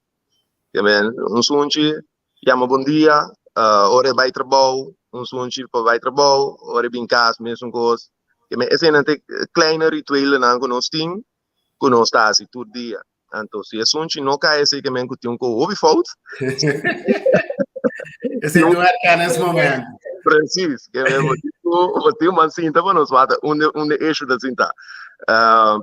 Ke men un sunchi yama bon dia, ora e bai trabou, un sunchi pa bai trabou, ora e bin kas mesun kos. Ke men eseinan ta e kleine rituelennan ku nos tin ku nos ta hasi tur dia. Anto si e sunchi no kai esei ke men ku tin un ko hopi fout. Esei no arka nes momento. Precies, ke men bo tin ku bo tin man sinta pa nos wak unda unda e issue ta sinta.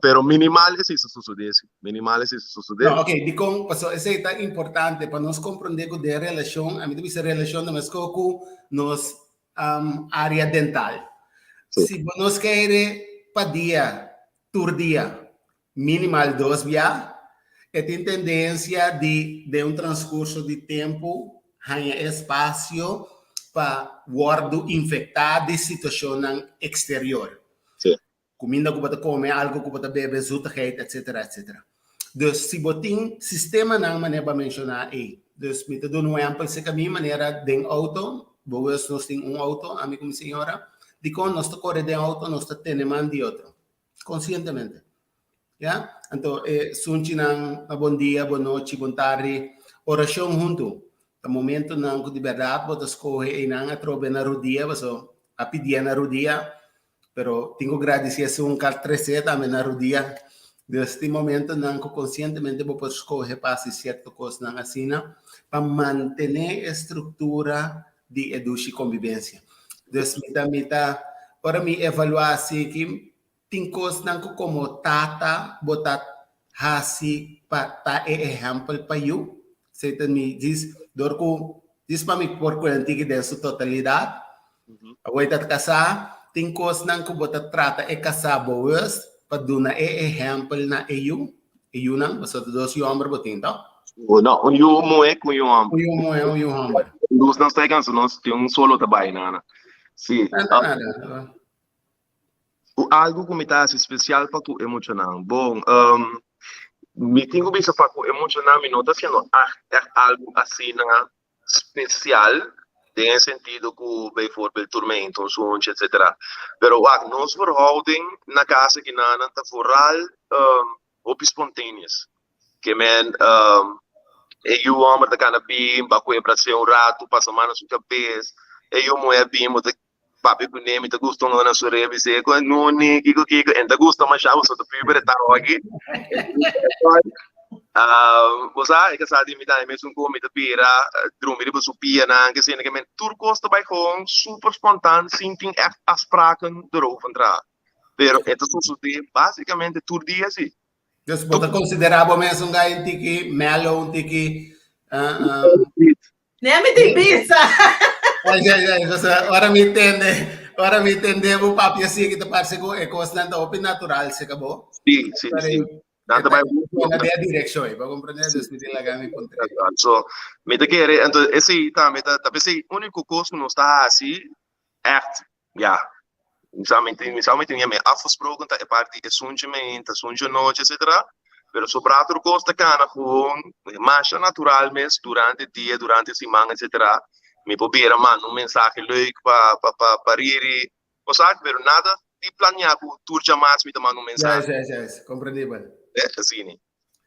Pero minimal esei sa sosode si, minimal esei sa sosode. No, ok, dikon? Pasobra esei ta importante pa nos komprende ku den relashon, ami ta bisa relashon ta meskos ku nos área dental. Si bo no skere pa dia, tur dia, minimal dos bia, e tin tendensia di den un transkurso di tempu haña espasio pa wòrdu infektá di situashonnan eksterior. Kuminda ku bo ta kome, algu ku bo ta bebe, zoetigheid, etcetera, etcetera. Dus si bo tin sistemanan manera bo a menshoná ei. Dus mi ta duna un ehèmpel serka mi manera den outo, bewust nos tin un outo, ami ku mi señora, dikon nos ta kore den outo nos ta tene man di otro, konsientemente. Ya, anto e sunchinan na bon dia, bon nochi, bon tardi, orashon huntu. Ta momentonan ku di bèrdat bo ta skohe einan atrobe na rudia, paso a pidié na rudia, Pero tin ku gradisí esun kal tresé tambe na rudia. Dus tin momentonan ku konsientemente bo por skohe pa hasi sierto kosnan asina pa mantené e struktura di e dushi kombibensia. Dus mi ta mi ta ora mi evaluá asi ki tin kosnan ku komo tata bo ta hasi pa ta e ehèmpel pa yu. Esei ta mi djis dor ku djis pa mi por kuentiki den su totalidat. Awor ta kasá, tin kosnan ku bo ta trata e kasá bewust pa duna e ehèmpel na e yu, e yunan, pasobra ta dos yu hòmber bo tin, tò? No, un yu muhé ku un yu hòmber. Un yu muhé, un yu hòmber. Lus nan sta kansa, nos tin un solo ta bai nana. Sí. Nada, nada. Algu ku mi ta hasi spesial pa ku e muchanan. Bon, mi tin ku bisa pa ku e muchanan mi no ta hasiendo ègt algu asina spesial den e sentido ku bijvoorbeeld turmento, un sunchi etcetera. Pero wak, nos verhouding na kas akinanan ta vooral hopi spontaneous. Ke men e yu hòmber ta kana bin, ba ku e bras'é un ratu, pasa man na su kabes, e yu muhé a bin bo ta Papia ku ne mi ta gusta un na su rei bis'é ku nuni kiko kiko en ta gusta masha bo ta puber e tao aki bo sa e kasa di mi tambe mesun ku mi ta bira drumi riba su pianan ke sina ke men tur kos ta bai gewoon super spontaan sin tin ègt afspraken erover traha pero e ta sosodé basikamente tur dia si. Dus bo ta konsiderá bo mes un gai un tiki mellow un tiki Ne mi tin bisa. Ai, ai, ai, o ora mi tende, ora mi tende bo papia así que te parece que e cosnan ta hopi natural se acabó. Sí, sí, sí. Nan ta bai na de direction, eh, pa comprender, dus mi tin laga mi puntra. So, mi ta kere, entonces, esei tambe ta, ta pesei único cos ku nos ta hasi, echt, Ja, mi sa mi tin, mi sa mi tin mi afgesproken ta e parti e sunchi meinta, sunchi anochi, etcetera. Pero sobra tur kos ta kana gewoon masha natural mes durante dia, durante siman, etcetera. Mi por bira manda un mensahe leuk pa pa pa pa Riri, cosa, pero nada di planea ku tur djamas mi ta manda un mensahe. Juist, juist, juist. Comprendibel. Eh, asina.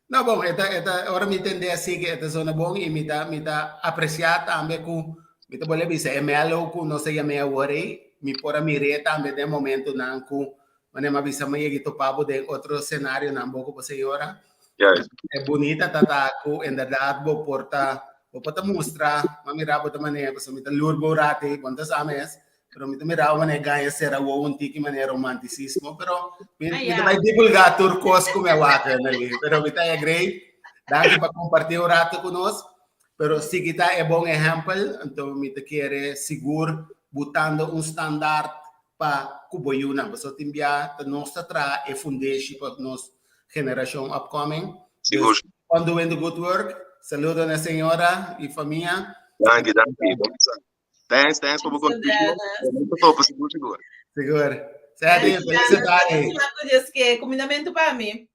No, bon, e ta, e ta, ora mi tende así que e ta zona bon y mi ta, mi ta aprecia tambe cu, mi ta bolbe bisa, e mellow cu nos ta yam'é awor ei, mi por a mir'é tambe den momentonan cu, manera mi a bisa, mi a yega topa bo den otro scenarionan bo cu bo señora. Juist. E bunita ta ta cu inderdaad bo por ta, bo por ta mustra, mi a mira bo ta manera, pasobra mi ta lur bo un rato ei, bo no ta sa mes, Pero mi ta mira un manera gaña sera wowo un tiki manera romanticismo, pero mi, Ah, mi ta ja. bai divulga tur kos ku mi a wak Anneli. Pero mi ta great. Danki pa kompartí un rato ku nos. Pero sigui ta e bon ehèmpel, anto mi ta kere sigur butando un standaard pa ku bo yunan. Pasobra tin bia ta nos ta traha e fundeshi pa nos generashon upcoming. Sigur. Dus, on doing the good work. Saludo na señora i famia. Danki, danki. Bon sa. Thanks, thanks pa bo contribution. Mucho topo, sigur, sigur. Sigur. Sedi, feliz tarde. Dios ke kumindamentu pa mi.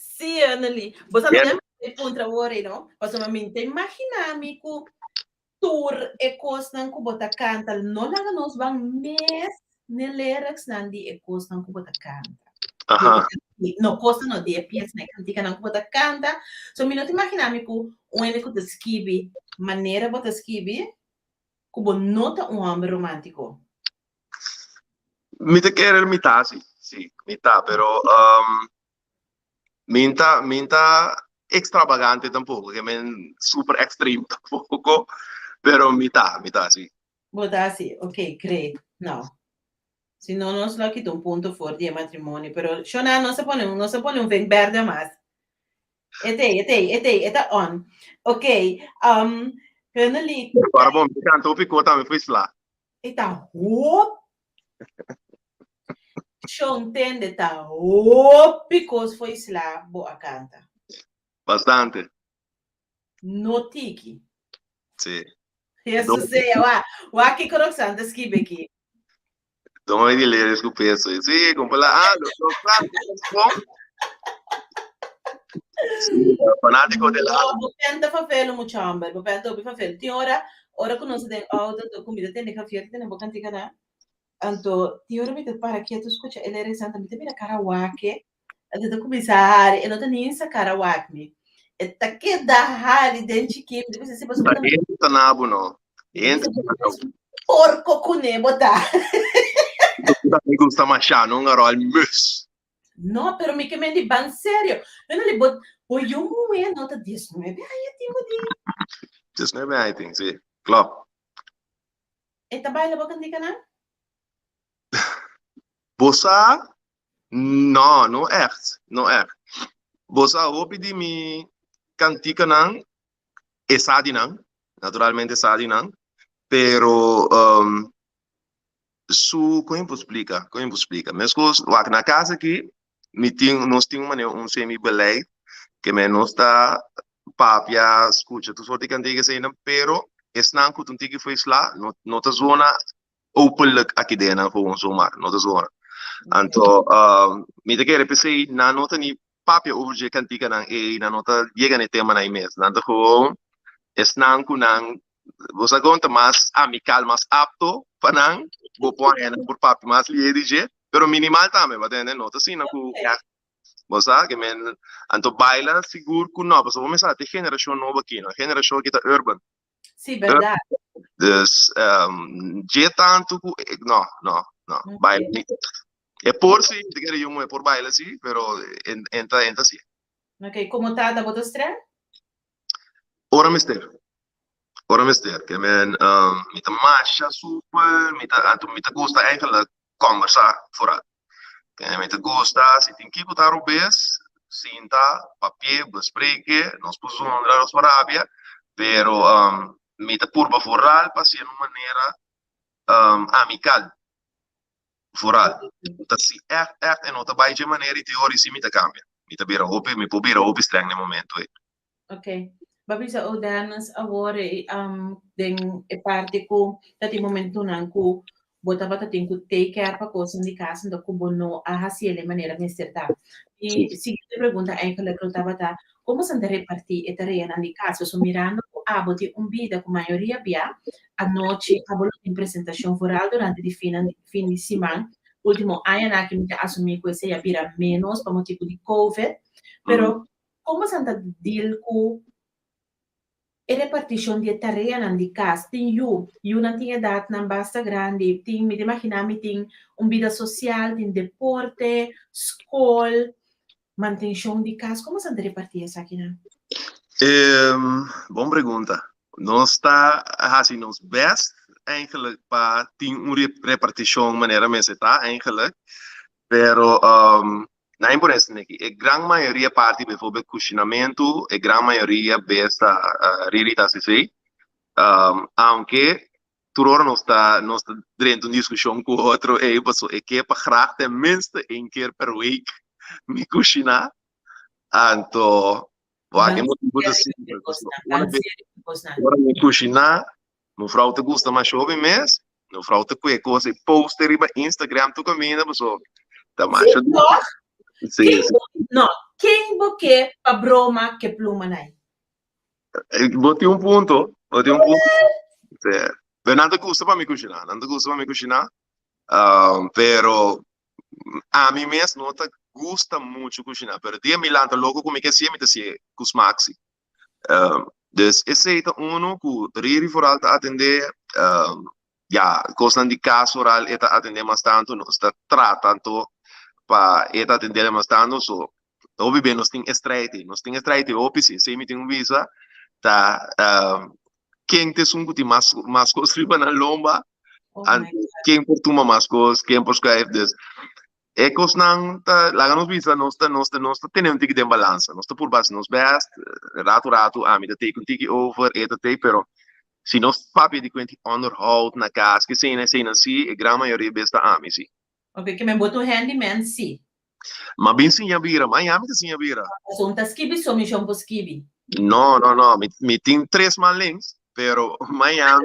Sí, Anneli. Bo sabe yeah. e puntra wori, no? Pasobra mi ta imagina mi ku tur e kosnan ku bo ta kanta, no laga nos ban mes ne lyrics nan di e kosnan ku bo ta kanta. Aha. No kosnan no, di e piesnan, e kantikanan ku bo ta kanta. So mi no ta imagina mi ku un hende ku ta skibi manera bo ta skibi, ku bo no ta un hòmber romántico. Mi ta kere mi ta si, si, mi ta, pero mi ta, mi ta extravagante tampoco, ke men super extreme tampoco, pero mi ta, mi ta si. Bo ta si, ok, great. No. Si no, nos lo a kita un punto for di e matrimonio. Pero, Shona, nos a pone, nos a pone un vink berde mas. E t'ei, e t'ei, e t'ei, e ta on. Ok, um, Hennely. Para bon, mi canta hopi ko tambe foi sla. E ta hop. Shon tende ta hopi kos foi sla bo a canta. Bastante. No tiki. Sí. Jesus sea, wa, wa kiko Roxanne ta skibi aki. Don di lyrics ku peso. Sí, como la, ah, lo bon. Sí, fanático de la. No, bo penta favelo mucho hombre, bo penta hopi favelo. Tin ora, ora ku nos den auto, anto ku mi ta tende Javier ta tene bo kantika na. Anto, tin ora mi ta para ketu skucha e lyrics anto mi ta mira kara wake. Anto e ta kuminsá hari, e no ta ni sa kara wak mi. E ta keda hari den chikin, mi ta bisa si pasobra Ta hende ta na bo no. Hende ta na bo. Porko kuné bo ta. Mi gusta mashá, no un aròl mus. No, pero mi ke men di ban serio. Bueno, li bo, bo yu muhé no ta 19 aña tin bo di. 19 aña tin, si. Klòp. E ta baila bo kantikanan? Bo sa No, no echt, no echt. Bo sa hopi di mi kantikanan e sa di nan, naturalmente sa di nan, pero um, su, kon mi por splika, kon mi por splika? Meskos, wak na kas aki, mi tin, nos tin un manera, un semi beleid, ke men nos ta papia, skucha tur sorti kantika eseinan, pero esnan ku ta un tiki for sla, no, no ta zona openlijk aki den nan gewoon zomaar, no ta zona. Anto, uh, mi ta kere p'esei nan no ta ni papia over dje kantikanan ei, nan no ta yega na e temanan ei mes. Nan ta gewoon esnan ku nan, bo sa kon ta mas amikal, mas apto pa nan, bo por haña nan por papia mas lihe di dje, pero minimal tambe, bo tende, no ta asina ku echt, bo sa, ke men, anto baila sigur ku no, pasobra bo mester sa ta e generashon nobo aki, no, e generashon aki ta urban. Sí, verdad. Dus um, dje tanto ku no, no, no. Ok. Baila ni. E por sí, te kere jongen, e por baila sí, pero en, enta, enta sí. Ok, como tata bo ta streng? Ora mester. Ora mester. Ke men, um, mi ta masha super, mi ta, anto mi ta gusta eigenlijk conversa vooral. Ke mi ta gusta, si tin kiko ta robes, sinta, papié, bespreke, nos por zundra, nos por rabia, pero um, mi ta purba vooral pa hacié na un manera um, amical. Vooral. Ta si echt, echt, e no ta bai dje manera i te ora i si mi ta cambia. Mi ta bira hopi, mi por bira hopi streng na e momento ei. Ok. Ba bisa o Dennis awor e um, den e parti ku ta tin momentunan ku bo tabata tin ku take care pa kosnan di kas anto ku bo no a hasi el e manera mester ta. Mi Sí. siguiente pregunta eigenlijk lo tabata komo san ta repartí e tareanan di kas? Pasobra mirando ku abo tin un bida ku mayoria bia anochi abo lo tin presentashon vooral durante di finan fin di siman. Ultimo añanan aki mi ta asumí ku esei a bira ménos pa motibu di covid, pero Mm. Kon boso ta deal ku e repartishon di e tareanan di kas? Tin yu, yunan tin edatnan basta grandi, tin, mi ta imaginá mi tin un bida sosial, tin deporte, skol, mantenshon di kas. Kon boso ta repartí esakinan? Bon pregunta. Nos ta hasi nos best eigenlijk pa tin un repartishon manera mester ta eigenlijk, pero Na imponencia neki, e gran mayoria parti bijvoorbeeld kushinamentu, e gran mayoria bes ta Riri ta hasi Aunke tur ora nos ta nos ta drenta un diskushon ku otro ei paso e ke pa graag ten minste een keer per week mi kushiná. Anto wak e motibu ta simpel paso ora mi kushiná Mevrouw ta gusta masha hopi mes. Mevrouw ta kue kos e post riba Instagram tur kaminda paso ta masha Sí, toch? Sí, Ken sí. bo, no, ken bo ke pa broma ke pluma nai? Bo tin un punto, bo tin un punto. Sí. Pero nan ta gusta pa mi kushiná, nan ta gusta pa mi kushiná. Pero ami mes no ta gusta muchu kushiná, pero dia mi lanta loko ku mi ke hasié, mi ta hasié ku smak si. Dus esei ta uno ku Riri vooral ta atendé. Ya, kosnan di kas vooral e ta atendé mas tantu. Nos ta trata anto pa e ta atendé mas tantu. So, hopi be nos tin e strijd ei. Nos tin e strijd ei hopi si. Esei mi tin ku bisa ta ken ta esun ku tin mas mas kos riba nan lomba, anto ken por tuma mas kos, ken por skuif. Dus E kosnan ta laga nos bisa nos ta nos ta nos ta tene un tiki den balansa. Nos ta purba hasi nos best, ratu ratu ami ta take un tiki over, e ta take, pero si nos papia di kuenti onderhoud na kas, ke eseinan eseinan si, e gran mayoria bes ta ami si. Ok, ke men bo ta un handyman si. Ma bin siña bira, maña mi ta siña bira. Pasobra un ta skibi so mi shon por skibi. No, no, no, mi mi tin tres man links, pero maña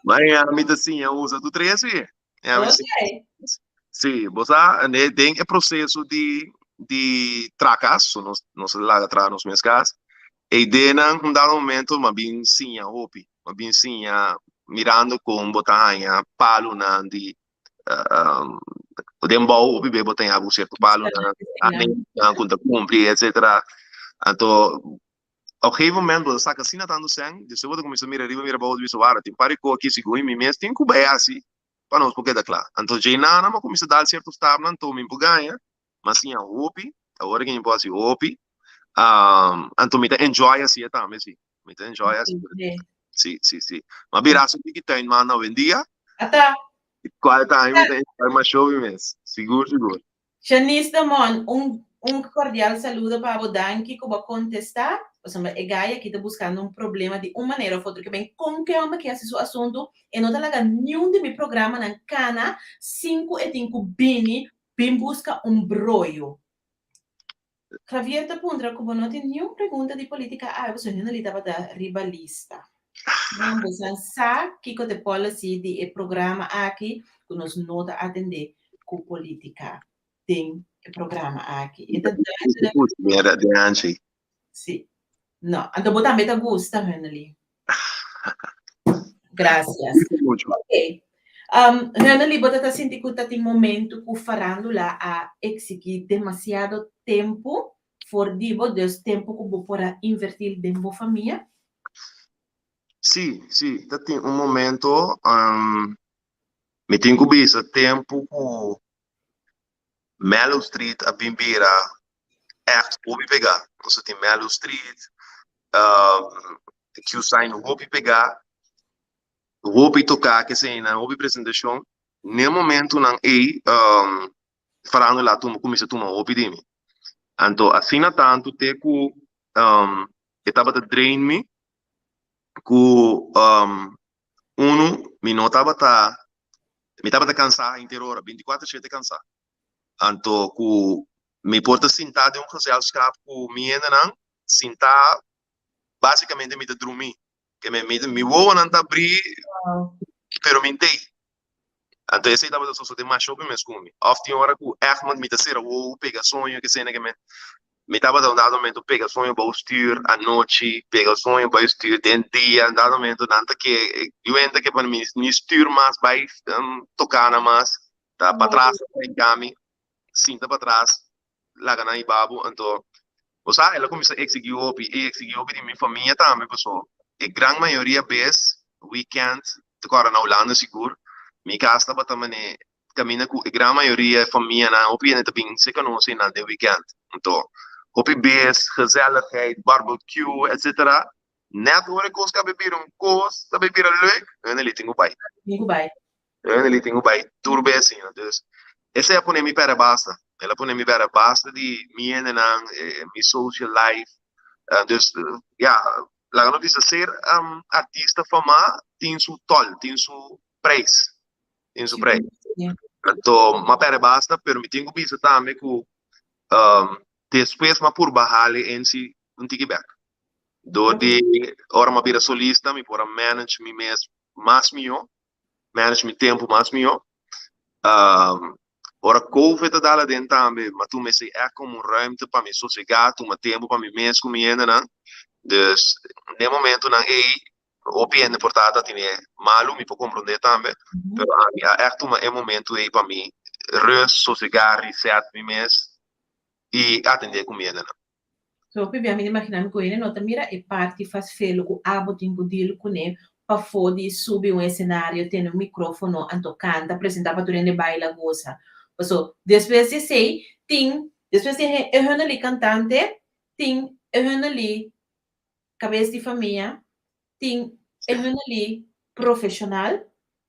maña mi ta siña usa tu tres sí. Ja, mi siña. Okay. Sí, bo sa, den e proceso di di traha cas, so nos nos a laga traha nos mes cas, e ideanan un dado momento m'a bin siña hopi, m'a bin siña mirando con bo ta haña palunan di den bou hopi be bo ta haña cierto palunan, nan cu ta cumpli, etcetera. Anto op gegeven moment bo ta saca asina tanto cen, despues bo ta cuminsa mira riba mira abou, bo ta bisa wara tin un par di cos aki segun mi mes tin cu bay haci pa nos por keda cla. Anto djey nana mi a cuminsa dal cierto stapnan, anto mi por gaña, mi a siña hopi, awor aki mi por haci hopi, anto mi ta enjoy haci'e tambe si. Mi ta enjoy haci. Si, si, si. Mi a bira haci un tiki tuinman awendia. Ata. Cual ta mi ta enjoy masha hopi mes. Sigur, sigur. Shanice Damon, un un cordial saludo pa bo, danki ku bo a kontestá. Pasobra e guy aki ta buskando un problema di un manera of otro. Ke ben kon ke homber ke hasi su asuntu, e no ta laga niun di mi programanan kana sin ku e tin ku bini bin buska un broyo. Javier ta puntra ku bo no tin niun pregunta di politica awe pasobra hende li tabata riba lista. Nan bosan sa kiko ta e policy di e programa aki ku nos no ta atende ku politica den e programa aki. E ta duidelijk. Mira, den hanchi. Si. No, anto bo tambe ta gusta, Hunnely. Gracias. Ok. Hunnely, bo ta ta sinti ku ta tin momento ku farándula a exigí demasiado tempu for di bo, dus tempu ku bo por a invertí den bo famia? Sí, sí, ta tin un momento, mi tin ku bisa tempu ku Mellow Street a bin bira echt hopi pegá. Nos a tin Mellow Street, Q-Sign hopi pegá, hopi toká keseinan, hopi presentashon. N'e momentunan ei farándula a tuma kuminsá tuma hopi di mi. Anto asina tantu te ku e tabata drain mi ku unu mi no tabata mi tabata kansá henter ora, bintikuater shete kansá. Anto ku mi por ta sintá den un gezelschap ku mi hendenan, sintá básikamente mi ta drumí. Ke mi mi wowonan ta abrí pero mi n'tei. Anto esei tabata sosodé masha hopi mes ku mi. Òf tin ora ku ègt mi ta sera wowo pega soño kesena ke mi mi tabata un dado momento pega soño bou stuur anochi, pega soño bai stuur den dia, un dado momento nan ta ke yu hende ta ke pa mi ni stuur mas bai toka nan mas, ta patras ta brinka mi, sinta patras. laga nan hiba bo. Anto bo sa el a kuminsá eksigí hopi i eksigí hopi di mi famia tambe paso e gran mayoria bes weekend ta kòrda na Hulanda sigur mi kas tabata manera kaminda ku e gran mayoria e famianan hopi hende ta bin serka nos einan den weekend. Anto hopi bes gezelligheid, barbecue etcetera Net ora e kos ka be bira un kos ta be bira leuk, hende li tin ku bai. Tin ku bai. Hende li tin ku bai tur bes asina. Dus esei a pone mi pèrdè basta. El a pone mi pèrdè basta di mi hendenan, mi social life. Dus ya, laga nos bisa ser artista famá tin su tòl, tin su prijs. Tin su prijs. Anto m'a pèrdè basta, pero mi tin ku bisa tambe ku despues m'a purba hali ensi un tiki bèk. Dor di ora mi a bira solista mi por a manage mi mes mas mihó, manage mi tempu mas mihó. Ora covid a dal aden tambe mi a tuma esei èk komo un ruimte pa mi sosegá, tuma tempu pa mi mes ku mi hendenan. Dus den momentunan ei hopi hende por ta ta tene malu, mi por komprondé tambe, pero ami a èk tuma e momentu ei pa mi rust, sosegá, reset mi mes i atendé ku mi hendenan. So hopi bia mi ta imagina mi ku hende no ta mira e parti fasfelo ku abo tin ku deal kuné pafó di subi un esenario, tene un mikrófono anto kanta, presentá pa tur hende baila, gosa. Paso despues di esei tin, despues di e hende kantante tin e hende kabes di famia, tin e hende profeshonal,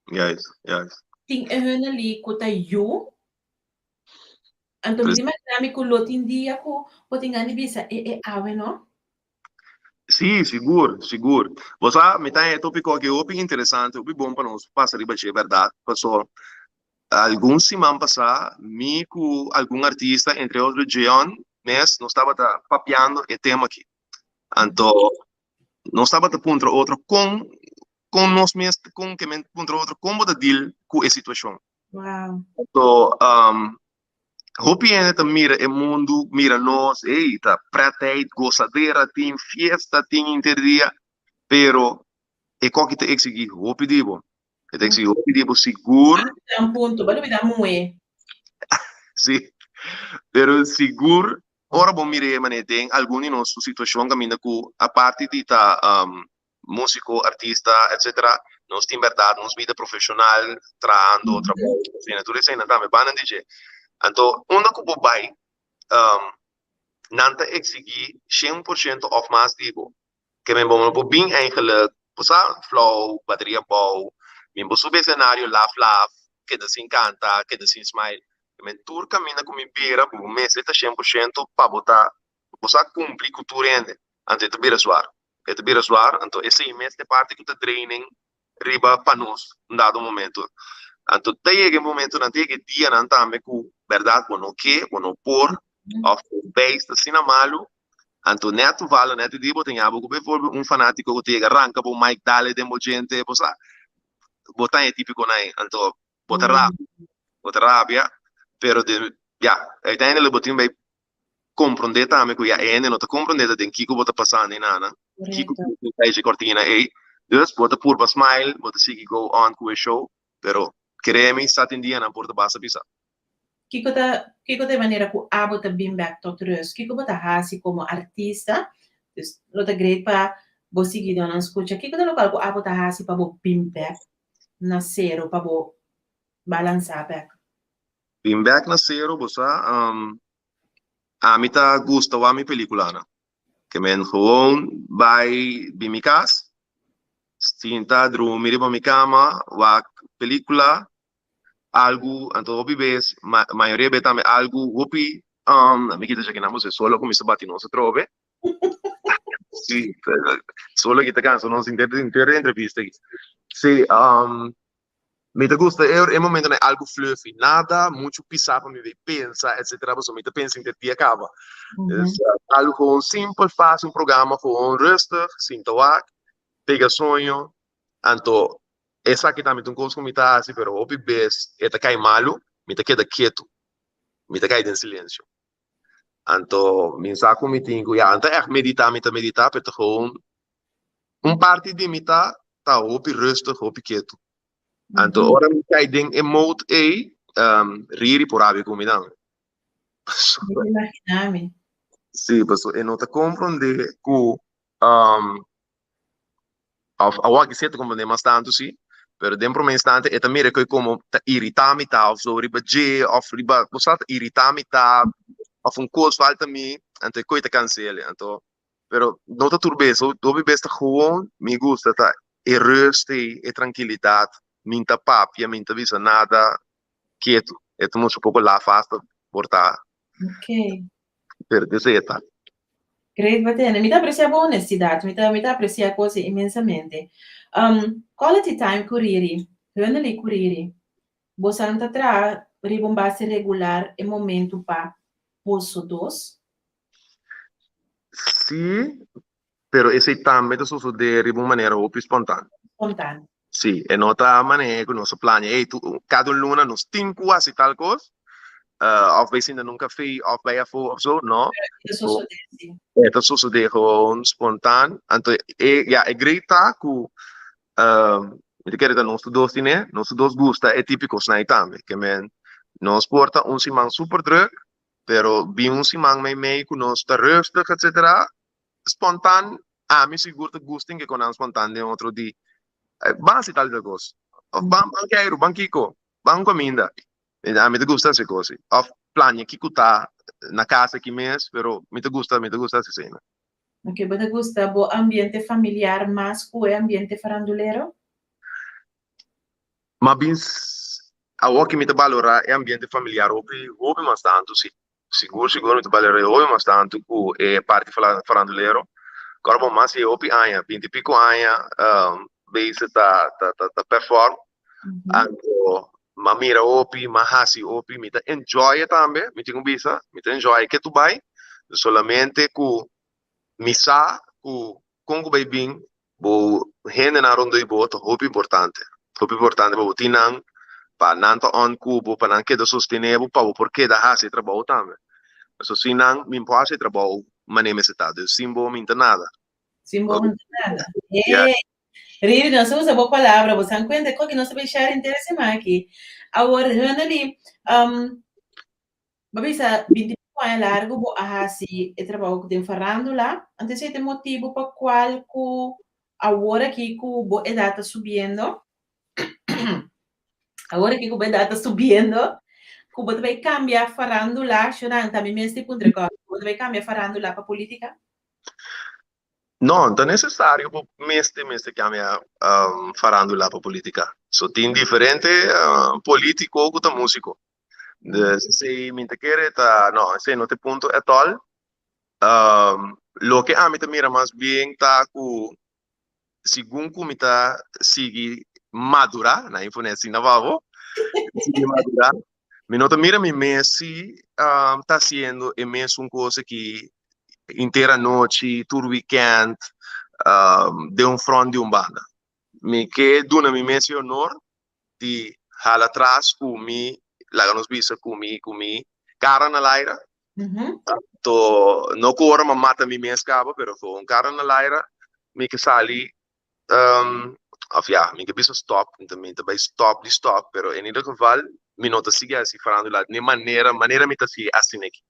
Juist, juist. tin e hende ku ta yu. Anto mi ta imagina mi ku lo tin dia ku bo tin gana di bisa e e awe no. Sí, sigur, sigur. Bo sa, mi ta haña e tópiko aki hopi interesante, hopi bon pa nos pasa riba dje, bèrdat. Paso, algun siman pasá mi ku algun artista, entre otro Jeon mes, nos tabata papiando e tema aki. Anto, nos tabata puntra otro kon, kon nos mes, kon ke men puntra otro kon bo ta deal ku e situashon. Wow. Anto, hopi hende ta mira e mundu, mira nos, ey, ta pretheid, gozadera, tin fiesta, tin inter dia, pero e koki ta exigi hopi di bo. E ta exigi hopi di bo sigur. Un punto, bo lubida muhe. Sí, pero sigur ora bo mira e manera den algun di nos su situacion caminda cu aparte di ta músiko, artista, etcetera, nos tin bèrdat nos bida profeshonal, trahando, trabou, asina, tur eseinan tambe banda di dje. Anto, unda ku bo bai, nan ta eksigí 100% òf mas di bo. Ke men bo no por bin eigenlijk, bo sa, flou, bateria bou, bin bo subi esenario laf laf, keda sin kanta, keda sin smile. Ke men tur kaminda ku mi bira, bo mester ta 100% pa bo ta, bo sa kumpli ku tur hende. Anto e ta bira zwar. E ta bira zwar, anto esei mes ta e parti ku ta draining riba pa nos un dado momento. Anto ta yega e momentonan, ta yega e dianan tambe ku bèrdat bo no ke, bo no por, òf bo beis ta asina malu, anto nèt toevallig nèt e dia bo ta ña bo ku bijvoorbeeld un fanátiko ku ta yega ranka bo mic dale den bo djente, bo sa, bo ta e típikonan ei, anto bo ta rabia, bo ta rabia, pero den, ya, uiteindelijk bo tin bai komprondé tambe ku ya e hende no ta komprondé ta den kiko bo ta pasando einana, kiko ku bo ta dje kortina ei. Dus bo ta purba smile, bo ta sigui go on ku e show, pero kere mi sa tin dianan por ta basta bisa. Kiko ta kiko ta e manera ku abo ta bin bèk tot rus? Kiko bo ta hasi komo artista? Dus lo ta great pa bo siguidónan skucha. Kiko ta lokual ku abo ta hasi pa bo bin bèk na sero, pa bo balansá bèk? Bin bek na sero bo sa ami ta gusta wak mi peliculanan ke men gewoon bai bin mi cas sinta drumi riba mi cama wak pelicula algu anto hopi bes mayoria bes tambe algu hopi mi kita chekinan pasobra e sol a cuminsa bati nos atrobe si sol aki ta cansa nos henter e entrevista aki si. Mi ta gusta e momentonan algu fluffy, nada muchu pisá pa mi bay pensa etcetera pasobra mi ta pensa henter dia kaba. Dus algu gewoon simpel, fácil, un programa gewoon rustig, sinta wak, pega soño, anto esaki tambe ta un kos ku mi ta hasi pero hopi bes e ta kai malu, mi ta keda ketu, mi ta kai den silensio. Anto mi sa ku mi tin ku ya, anto ègt meditá mi ta meditá pero ta gewoon Un parti di mi ta ta hopi rustig, hopi ketu. Anto ora mi kai den e mode ei, Riri por rabia ku mi dan. Mi ta imaginá mi. Sí, paso e no ta komprondé ku òf awor aki sí e ta komprondé mas tantu sí, pero den promé instante e ta mira ku e komo ta iritá mi ta òf so riba dje òf riba bo sa ta iritá mi ta òf un kos falta mi, anto e koe ta kansel'e. Anto pero no ta tur bes, hopi bes ta gewoon mi gusta ta e rust ei, e trankilidat, mi no ta papia, mi no ta bisa nada, ketu. E ta mustra poko laf asta por ta. Ok. Pero di esei e ta. Great pa tende. Mi ta aprecia bo honestidad. Mi ta, mi ta aprecia cos ei inmensamente. Um, quality time cu Riri, Hunnely cu Riri, bosan ta traha riba un base regular e momento pa boso dos? Sí, pero esei tambe ta sosodé riba un manera hopi spontan. Spontan. Sí, e no ta manera ku nos a plania, ey, tu, kada un luna nos tin ku hasi tal kos, òf bai sinta na un kafé, òf bai afó òf so, no. E ta sosodé, sí. E ta sosodé gewoon spontan. Anto e, ya, e great ta ku, mi ta kere ta nos tur dos tine, nos tur dos gusta e tipiko snai tambe. Ke men, nos por ta un siman super druk, pero bin un siman meimei ku nos ta rustig, etcetera, spontan, ami sigur ta gusta ke konan spontan den otro di ban hasi tal tal kos of ban ban keiru ban kiko ban kaminda ami ta gusta hasi kos of plania kiko ta na kas aki mes pero mi ta gusta mi ta gusta hasi asina. Ok, bo ta gusta bo ambiente familiar mas ku e ambiente farandulero? Ma bin awor ki mi ta balora e ambiente familiar hopi hopi mas tantu si. Sigur sigur mi ta balora e hopi mas tantu ku e parti farandulero. Kòrda bo mas e hopi aña, binti piko aña bezig ta ta perform. Anto m'a mira hopi, m'a hasi hopi, mi ta enjoy e tambe, mi tin ku bisa, mi ta enjoy ke tu bai, solamente ku mi sa ku kon ku bai bin bo hendenan rondó di bo ta hopi importante. Hopi importante pa bo tin nan, pa nan ta on ku bo, pa nan keda sostené bo, pa bo por keda hasi e trabou tambe. Pasobra sin nan mi no por hasi e trabou manera mester ta. Dus sin bo mi no ta nada. Sin bo mi no ta nada. Hey! Riri, nos a usa bo palabra, bo san kuenta koki nos ta bai share henter e siman aki. Awor, Hunnely, um, Bo bisa binti pico aña largo bo a haci e trabou den farandula, anto esey ta e motibo pa cual cu awor aki cu bo edad ta subiendo, awor aki cu bo edad ta subiendo, cu bo ta bay cambia farandula, Shonan, ta mi mes di puntra e cos, bo ta bay cambia farandula pa politica? No, no ta necesario bo mester mester cambia farandula pa politica. So tin diferente politico cu ta musico. Dus esei mi ta kere ta, no, esei no ta e punto at all. Loke ami ta mira mas bien ta ku segun ku mi ta sigui madurá, nan pone asina pa bo, sigui madurá, mi no ta mira mi mes si ta hasiendo e mesun kos aki henter anochi, tur weekend, den un front di un banda. Mi ke duna mi mes e honor di hala atras ku mi, laga nos bisa ku mi, ku mi kara na laira. Anto no ku ora mi a mata mi mes kaba, pero ku un kara na laira mi ke sali, of ya, mi ke bisa stop, mi ta bai stop di stop, pero en ieder geval mi no ta sigui hasi farandula den manera, manera mi ta sigui asina aki.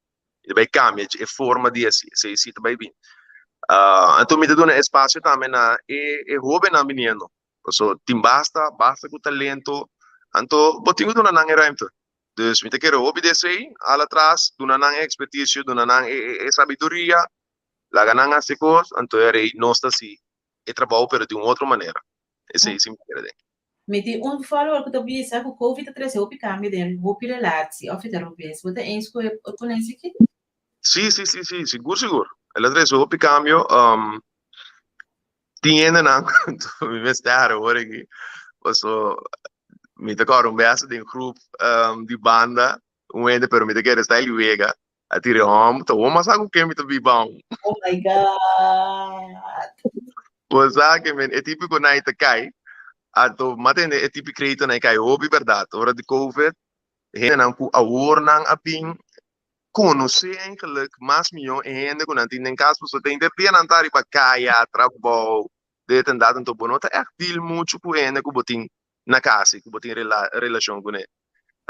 Mi ta bai kambia e forma di hasi, esei si ta bai bin. Anto mi ta duna espasio tambe na e hobennan biniendo. Paso tin basta, basta ku talento, anto bo tin ku duna nan e ruimte. Dus mi ta kere hopi di esei, hala atras, duna nan e ekspertisio, duna nan e sabiduria, laga nan hasi kos, anto e rei nos ta hasi e trabou pero di un otro manera. Esei si mi ta kere den. Mi tin un follower ku ta bisa ku Covid ta trese hopi kambio den hopi relatie, òf e ta robes. Bo ta eens ku e ponencia aki? Si, si, si, si, sigur, sigur. El a trese hopi kambio. Tin hendenan mi mester hari awor aki paso mi ta kòrda un bes den groep di banda un hende pero mi ta kere sta Eli Vega a tira e hòmber ta wou mas sa ku ken mi ta biba aun. Oh my God! Bo sa ke men e tipiko nan ta kai anto mi a tende e tipi kreito nan kai hopi bèrdat ora di covid hendenan ku awor nan a bin konosé eigenlijk mas mihó e hende ku nan tin den kas pasobra den dia nan ta riba kaya, trabou, dit en dat, anto bo no ta ègt deal muchu ku hende ku bo tin na kas i ku bo tin relashon kuné.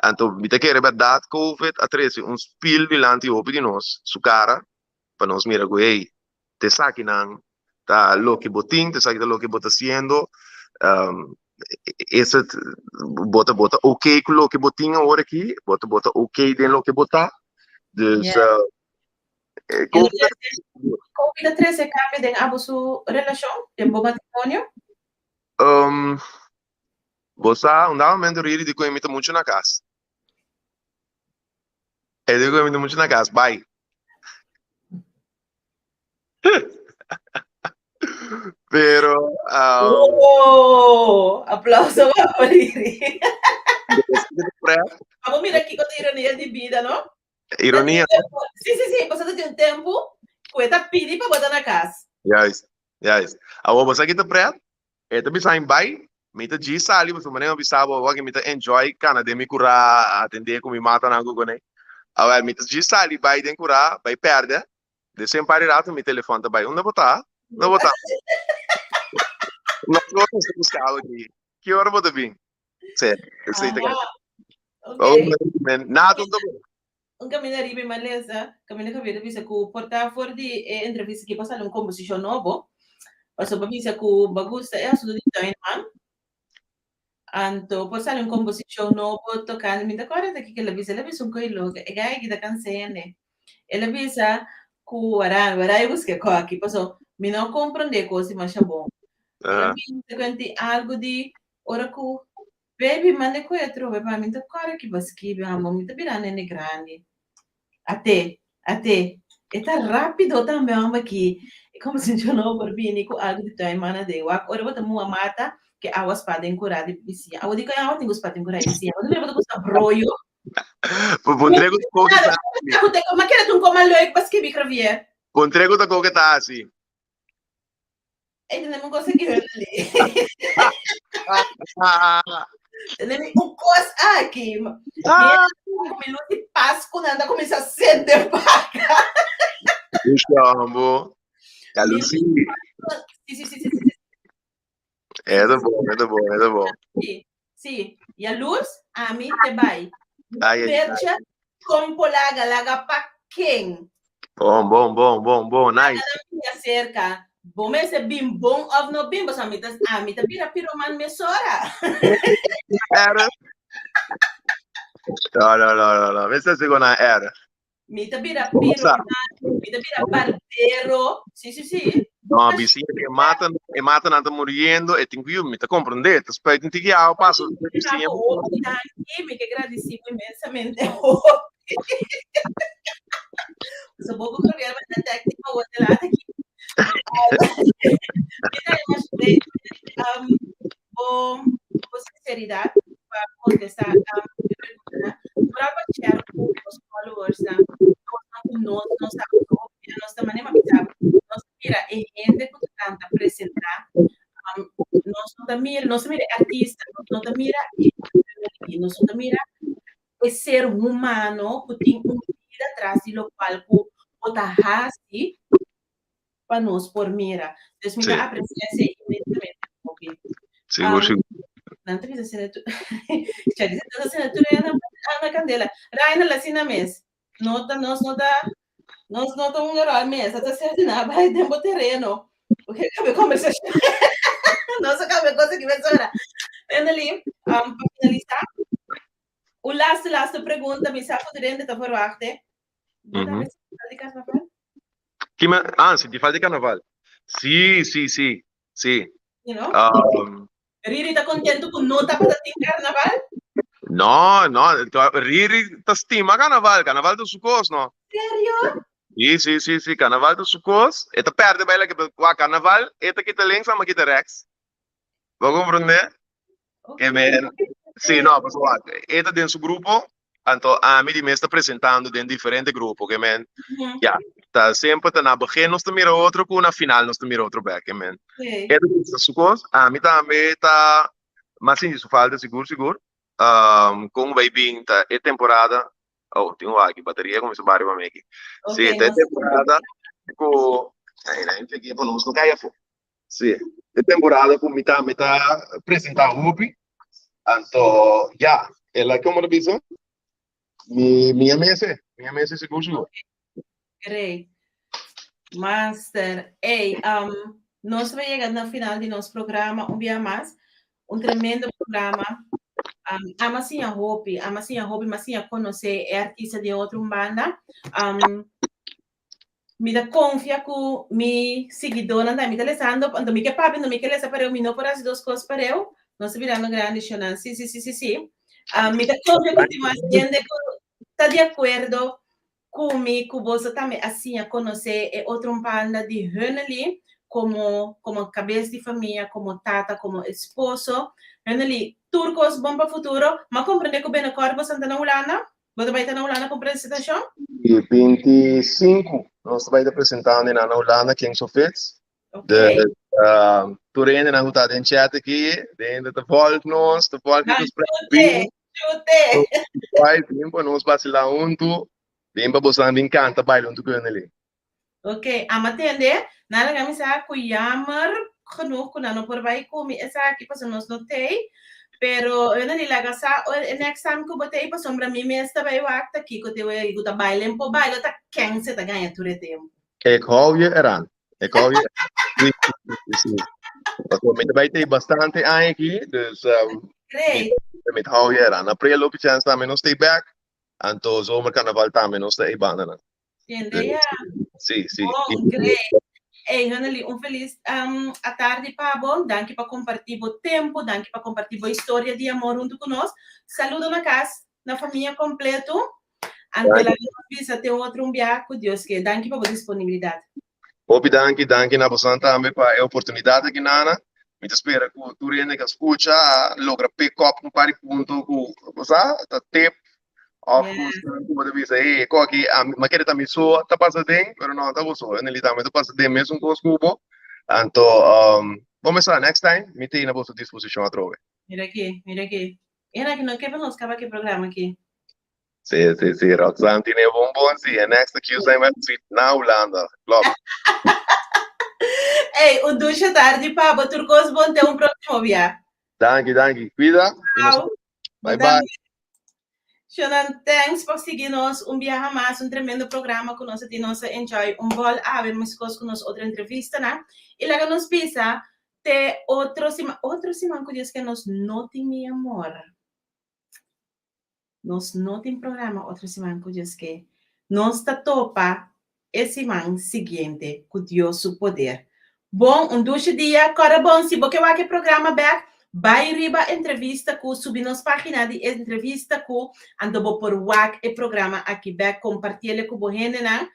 Anto mi ta kere bèrdat Covid a trese un spil dilanti hopi di nos su kara pa nos mira ku hey, ta esakinan ta loke bo tin, ta esaki ta loke bo ta hasiendo, is it bo ta bo ta oké ku loke bo tin awor aki, bo ta bo ta oké den loke bo ta, dus Covid a Covid a trese kambio den abo su relashon, den bo matrimonio? Bo sa, un dado momento Riri di ku mi ta muchu na kas. E di ku mi ta muchu na kas, bai. Pero, Oh, aplauso pa Riri. Abo mira kiko ta ironia di bida, no? Ironia. Sí, sí, sí, pasobra ta tin un tempu ku e ta pidi pa bo ta na kas. Juist, juist. Awor bo sa ki ta pret? E ta bisa mi bai, mi ta djis sali pasobra manera mi a bisa bo awor mi ta enjoy kana den mi kurá atendé ku mi matanan ku kuné. Awor mi ta djis sali bai den kurá bai pèrdè, despues un par di rato mi telefòn ta bai, unda bo ta? Unda bo ta? Nos ora nos ta buska bo aki, ki ora bo ta bin? Sí, esei ta Aha, ok. Nada unda bo. Un kaminda riba e malesa, kaminda Javier ta bisa ku por ta for di e entrevista aki por sali un komposishon nobo, pasobra bo a bisa ku bo a gusta e asuntu di tuinman, anto por sali un komposishon nobo tokante, mi ta kòrda ta kiko el a bisa, el a bisa un koi loke, e gai aki ta kansa hende. El a bisa ku wara, wara e buska e kòki, pasobra mi no a komprondé kos di masha bon. El a bisa ku e tin algu di ora ku Baby, manda ku e atrobe pa mi. Ta kòrda ki bo a skibi, amo. Mi ta bira nene grandi. Ate, ate. E ta rápido tambe, hòmber aki. E kombersashon no por bini ku algu di tuinman aden. Wak ora bo ta muha mata, ke awa spa den kurá di bisiña. Awa di ku e awa tin ku spa den kurá di bisiña. Bo ta mira bo ta gusta broyo. Puntr'é ku ta koke ta hasi. Ma kere ta un koma leuk pa skibi, Javier. Puntr'é ku ta koke ta hasi. Ei, tenemos un cosa aquí, Hurley. Tenemos un cos aquí. Mira, mi luz de Pascu nanda comienza a sende paca. Shambo. Ya Lucy. Sí, sí, sí, sí, sí. É da bom, é da bom, é da bom. Sí, sí. Ya luz, a mi te bai. Ai, ai, ai. Percha, con polaga, laga pa ken. Bon, bon, bon, bon, bon, nice. Laga na cerca. Bo mester bin bon of no bin, pasobra mi ta, ami ta bira piroman mesora. Erg. No, no, no, no, no. Mester sigo na erg. Mi ta bira piroman, mi ta bira barbero. Sí, sí, sí. No, bisiña, e mata, e matanan ta muriendo, e tin ku yu, mi ta komprendé, ta spuit un tiki awa paso, bisiña. Hopi danki, mi ke gradisí bo inmensamente hopi. So bo ku Javier ba ta tag team awor te laat aki. Mi ta imaginé um, bo, bo sinceridad pa contesta um, e pregunta. Vooral pa share ku nos followers nan, kosnan ku nos no sa, hopi bia nos ta manera bisa, nos ta mira e hende ku ta tanta presentá, um, nos no ta mira, nos ta mira e artista, nos no ta mira e nos no ta mira e ser humano ku tin un bida tras di lokual ku bo ta hasi pa nos por mira. Dus mi ta apresia esei inmensamente hopi. Sigur, sigur. Nan ta bisa asina tur. Cha dice nan ta asina tur e na kandela. Rainer la asina mes. No ta nos no ta nos no ta un error mes. Ta ser asina bai den bo tereno. Porque kabe conversación. Nos a kabe cosa ki mesora. Emily, um, pa finalisa, un laatste, laatste pregunta. Mi sa ku tur hende ta verwachte. Bo ta festival di carnaval? Ki ma, ah, si festival di carnaval. Sí, sí, sí, sí. You know? Riri ta contento ku no tabata tin carnaval? No, no, Riri ta stima carnaval. Carnaval ta su kos, no? Serio? Sí, sí, sí, sí, carnaval ta su kos. E ta perde baila ke wak carnaval, e ta kita links, ama kita rechts. Bo comprende? Okay. Ke men, sí, no, pasobra wak, e ta den su grupo, anto ami di mes ta presentando den diferente grupo, ke men, ya, ta semper ta na begin nos ta mira otro ku na final nos ta mira otro bek, ke men. Sí. E ta gusta su kos, ami tambe ta, m'a sinti su falta sigur sigur. Kon bai bin ta e temporada Oh, tin un aki, bateria kuminsá bari pa mi aki. Sí, Ok, ta e nos temporada ku Ay, na gente aquí pa nos no kai afó. Sí, e temporada ku mi ta mi ta presentá hopi. Anto, ya. El a como ta bisa? Mi mi a mese, mi a mese sigur sigur. Great. Master, ey, um, nos ta yega na final di nos programa un bia mas. Un tremendo programa. Um, ama siña hopi, ama siña hopi, ma siña conoce e artista di otro un banda. Um, mi ta confia cu mi siguidornan tambe. Mi ta lesando, anto mi ke papia, anto mi ke lesa pareu, mi no por haci dos cos pareu. Nos ta birando grandi, shonan. Sí, sí, sí, sí, sí. Um, mi ta confia cu tin mas hende cu ta di acuerdo cu mi, cu boso tambe a siña conoce e otro un banda di Hunnely como, como cabes di famia, como tata, como esposo. Hunnely, tur cos bon pa futuro. M'a comprende cu binnenkort boso ta na Hulanda? Bo ta bai ta na Hulanda con presentacion? Di 25 nos ta bai ta presentando na Hulanda, Kings of Hits. Ok. De, tur hendenan ku ta den chat aki, den ta volg nos, ta volg Ah, nos chute, chute. Bai, bin pa nos vacilá huntu, bin pa bosan bin kanta baila huntu ku Yoneli. Ok, ama tende, nan laga mi sa ku jammer genoeg ku nan no por bai ku mi esaki pasobra nos no tei, pero Yoneli laga sa e next time ku bo tei pasobra mi mes ta bai wak ta kiko te wei ku ta baila en por baila ta ken se ta gaña tur e tempu. Ik hou je eraan. Ik hou je. Sí, sí, sí. Pasobra mi ta bai tei bastante aña aki, dus Great. mi ta hou je eraan. April lopi chance tambe nos tei back, anto zomercarnaval tambe nos ta ei bandanan. Tende ya. Sí, sí. Bon, great. Hey, Hunnely, un feliz atardi pa bo. Danki pa comparti bo tempo, danki pa comparti bo historia di amor hunto cu nos. Saludo na cas, na famia completo. Anto Danki. laga nos bisa te otro un bia cu Dios ke. Danki pa bo disponibilidad. Hopi danki, danki na bosonan tambe pa e oportunidad aki, Nana. Mi ta spera cu tur hende cu a scucha a logra pick up un par di punto cu bo sa ta tip of cu Yes. cu bo ta bisa, hey, e aki ami, mi a kere ta mi so ta pasa den, pero no ta bo so. En realidad mi ta pasa den mesun cos cu bo. Anto, bo me sa, next time mi ta na boso disposicion atrobe. Mira aki, mira aki. Ena aki no ke pa nos kaba ki programa aki. Sí, sí, sí. Roxanne tiene bonbon, sí. En next accuse I'm at na Hulanda. Klopt. Hey, un dushi tardi pa bo. Tur kos bon te un próximo bia. Danki, danki. Cuida. Y nos Ciao. Bye bye. Shonan, thanks pa sigui nos un biaha mas, un tremendo programa ku nos a tin nos a enjoy un bol awe meskos ku nos otro entrevistanan. I laga nos bisa te otro siman, otro siman ku Dios ke nos no tin mi amor. Nos no tin programa otro siman ku Dios ke. Nos ta topa e siman siguiente ku Dios su poder. Bon, un dushi dia. Kòrda bon, si bo ke wak e programa bèk, bai riba Entrevista Ku, subi nos página di Entrevista Ku, anto bo por wak e programa aki bèk, kompartiel ku bo hendenan.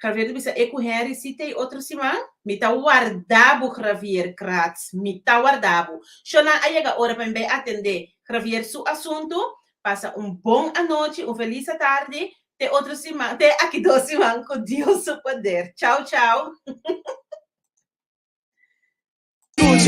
Javier ta bisa e ku Henry si t'ei otro siman? Mi ta warda bo Javier Kratz, mi ta warda bo. Shona a yega ora pa mi bai atendé Javier su asuntu. Pasa un bon anochi, un felis atardi. Te otro siman, te aki dos siman ku Dios su poder. Chau chau.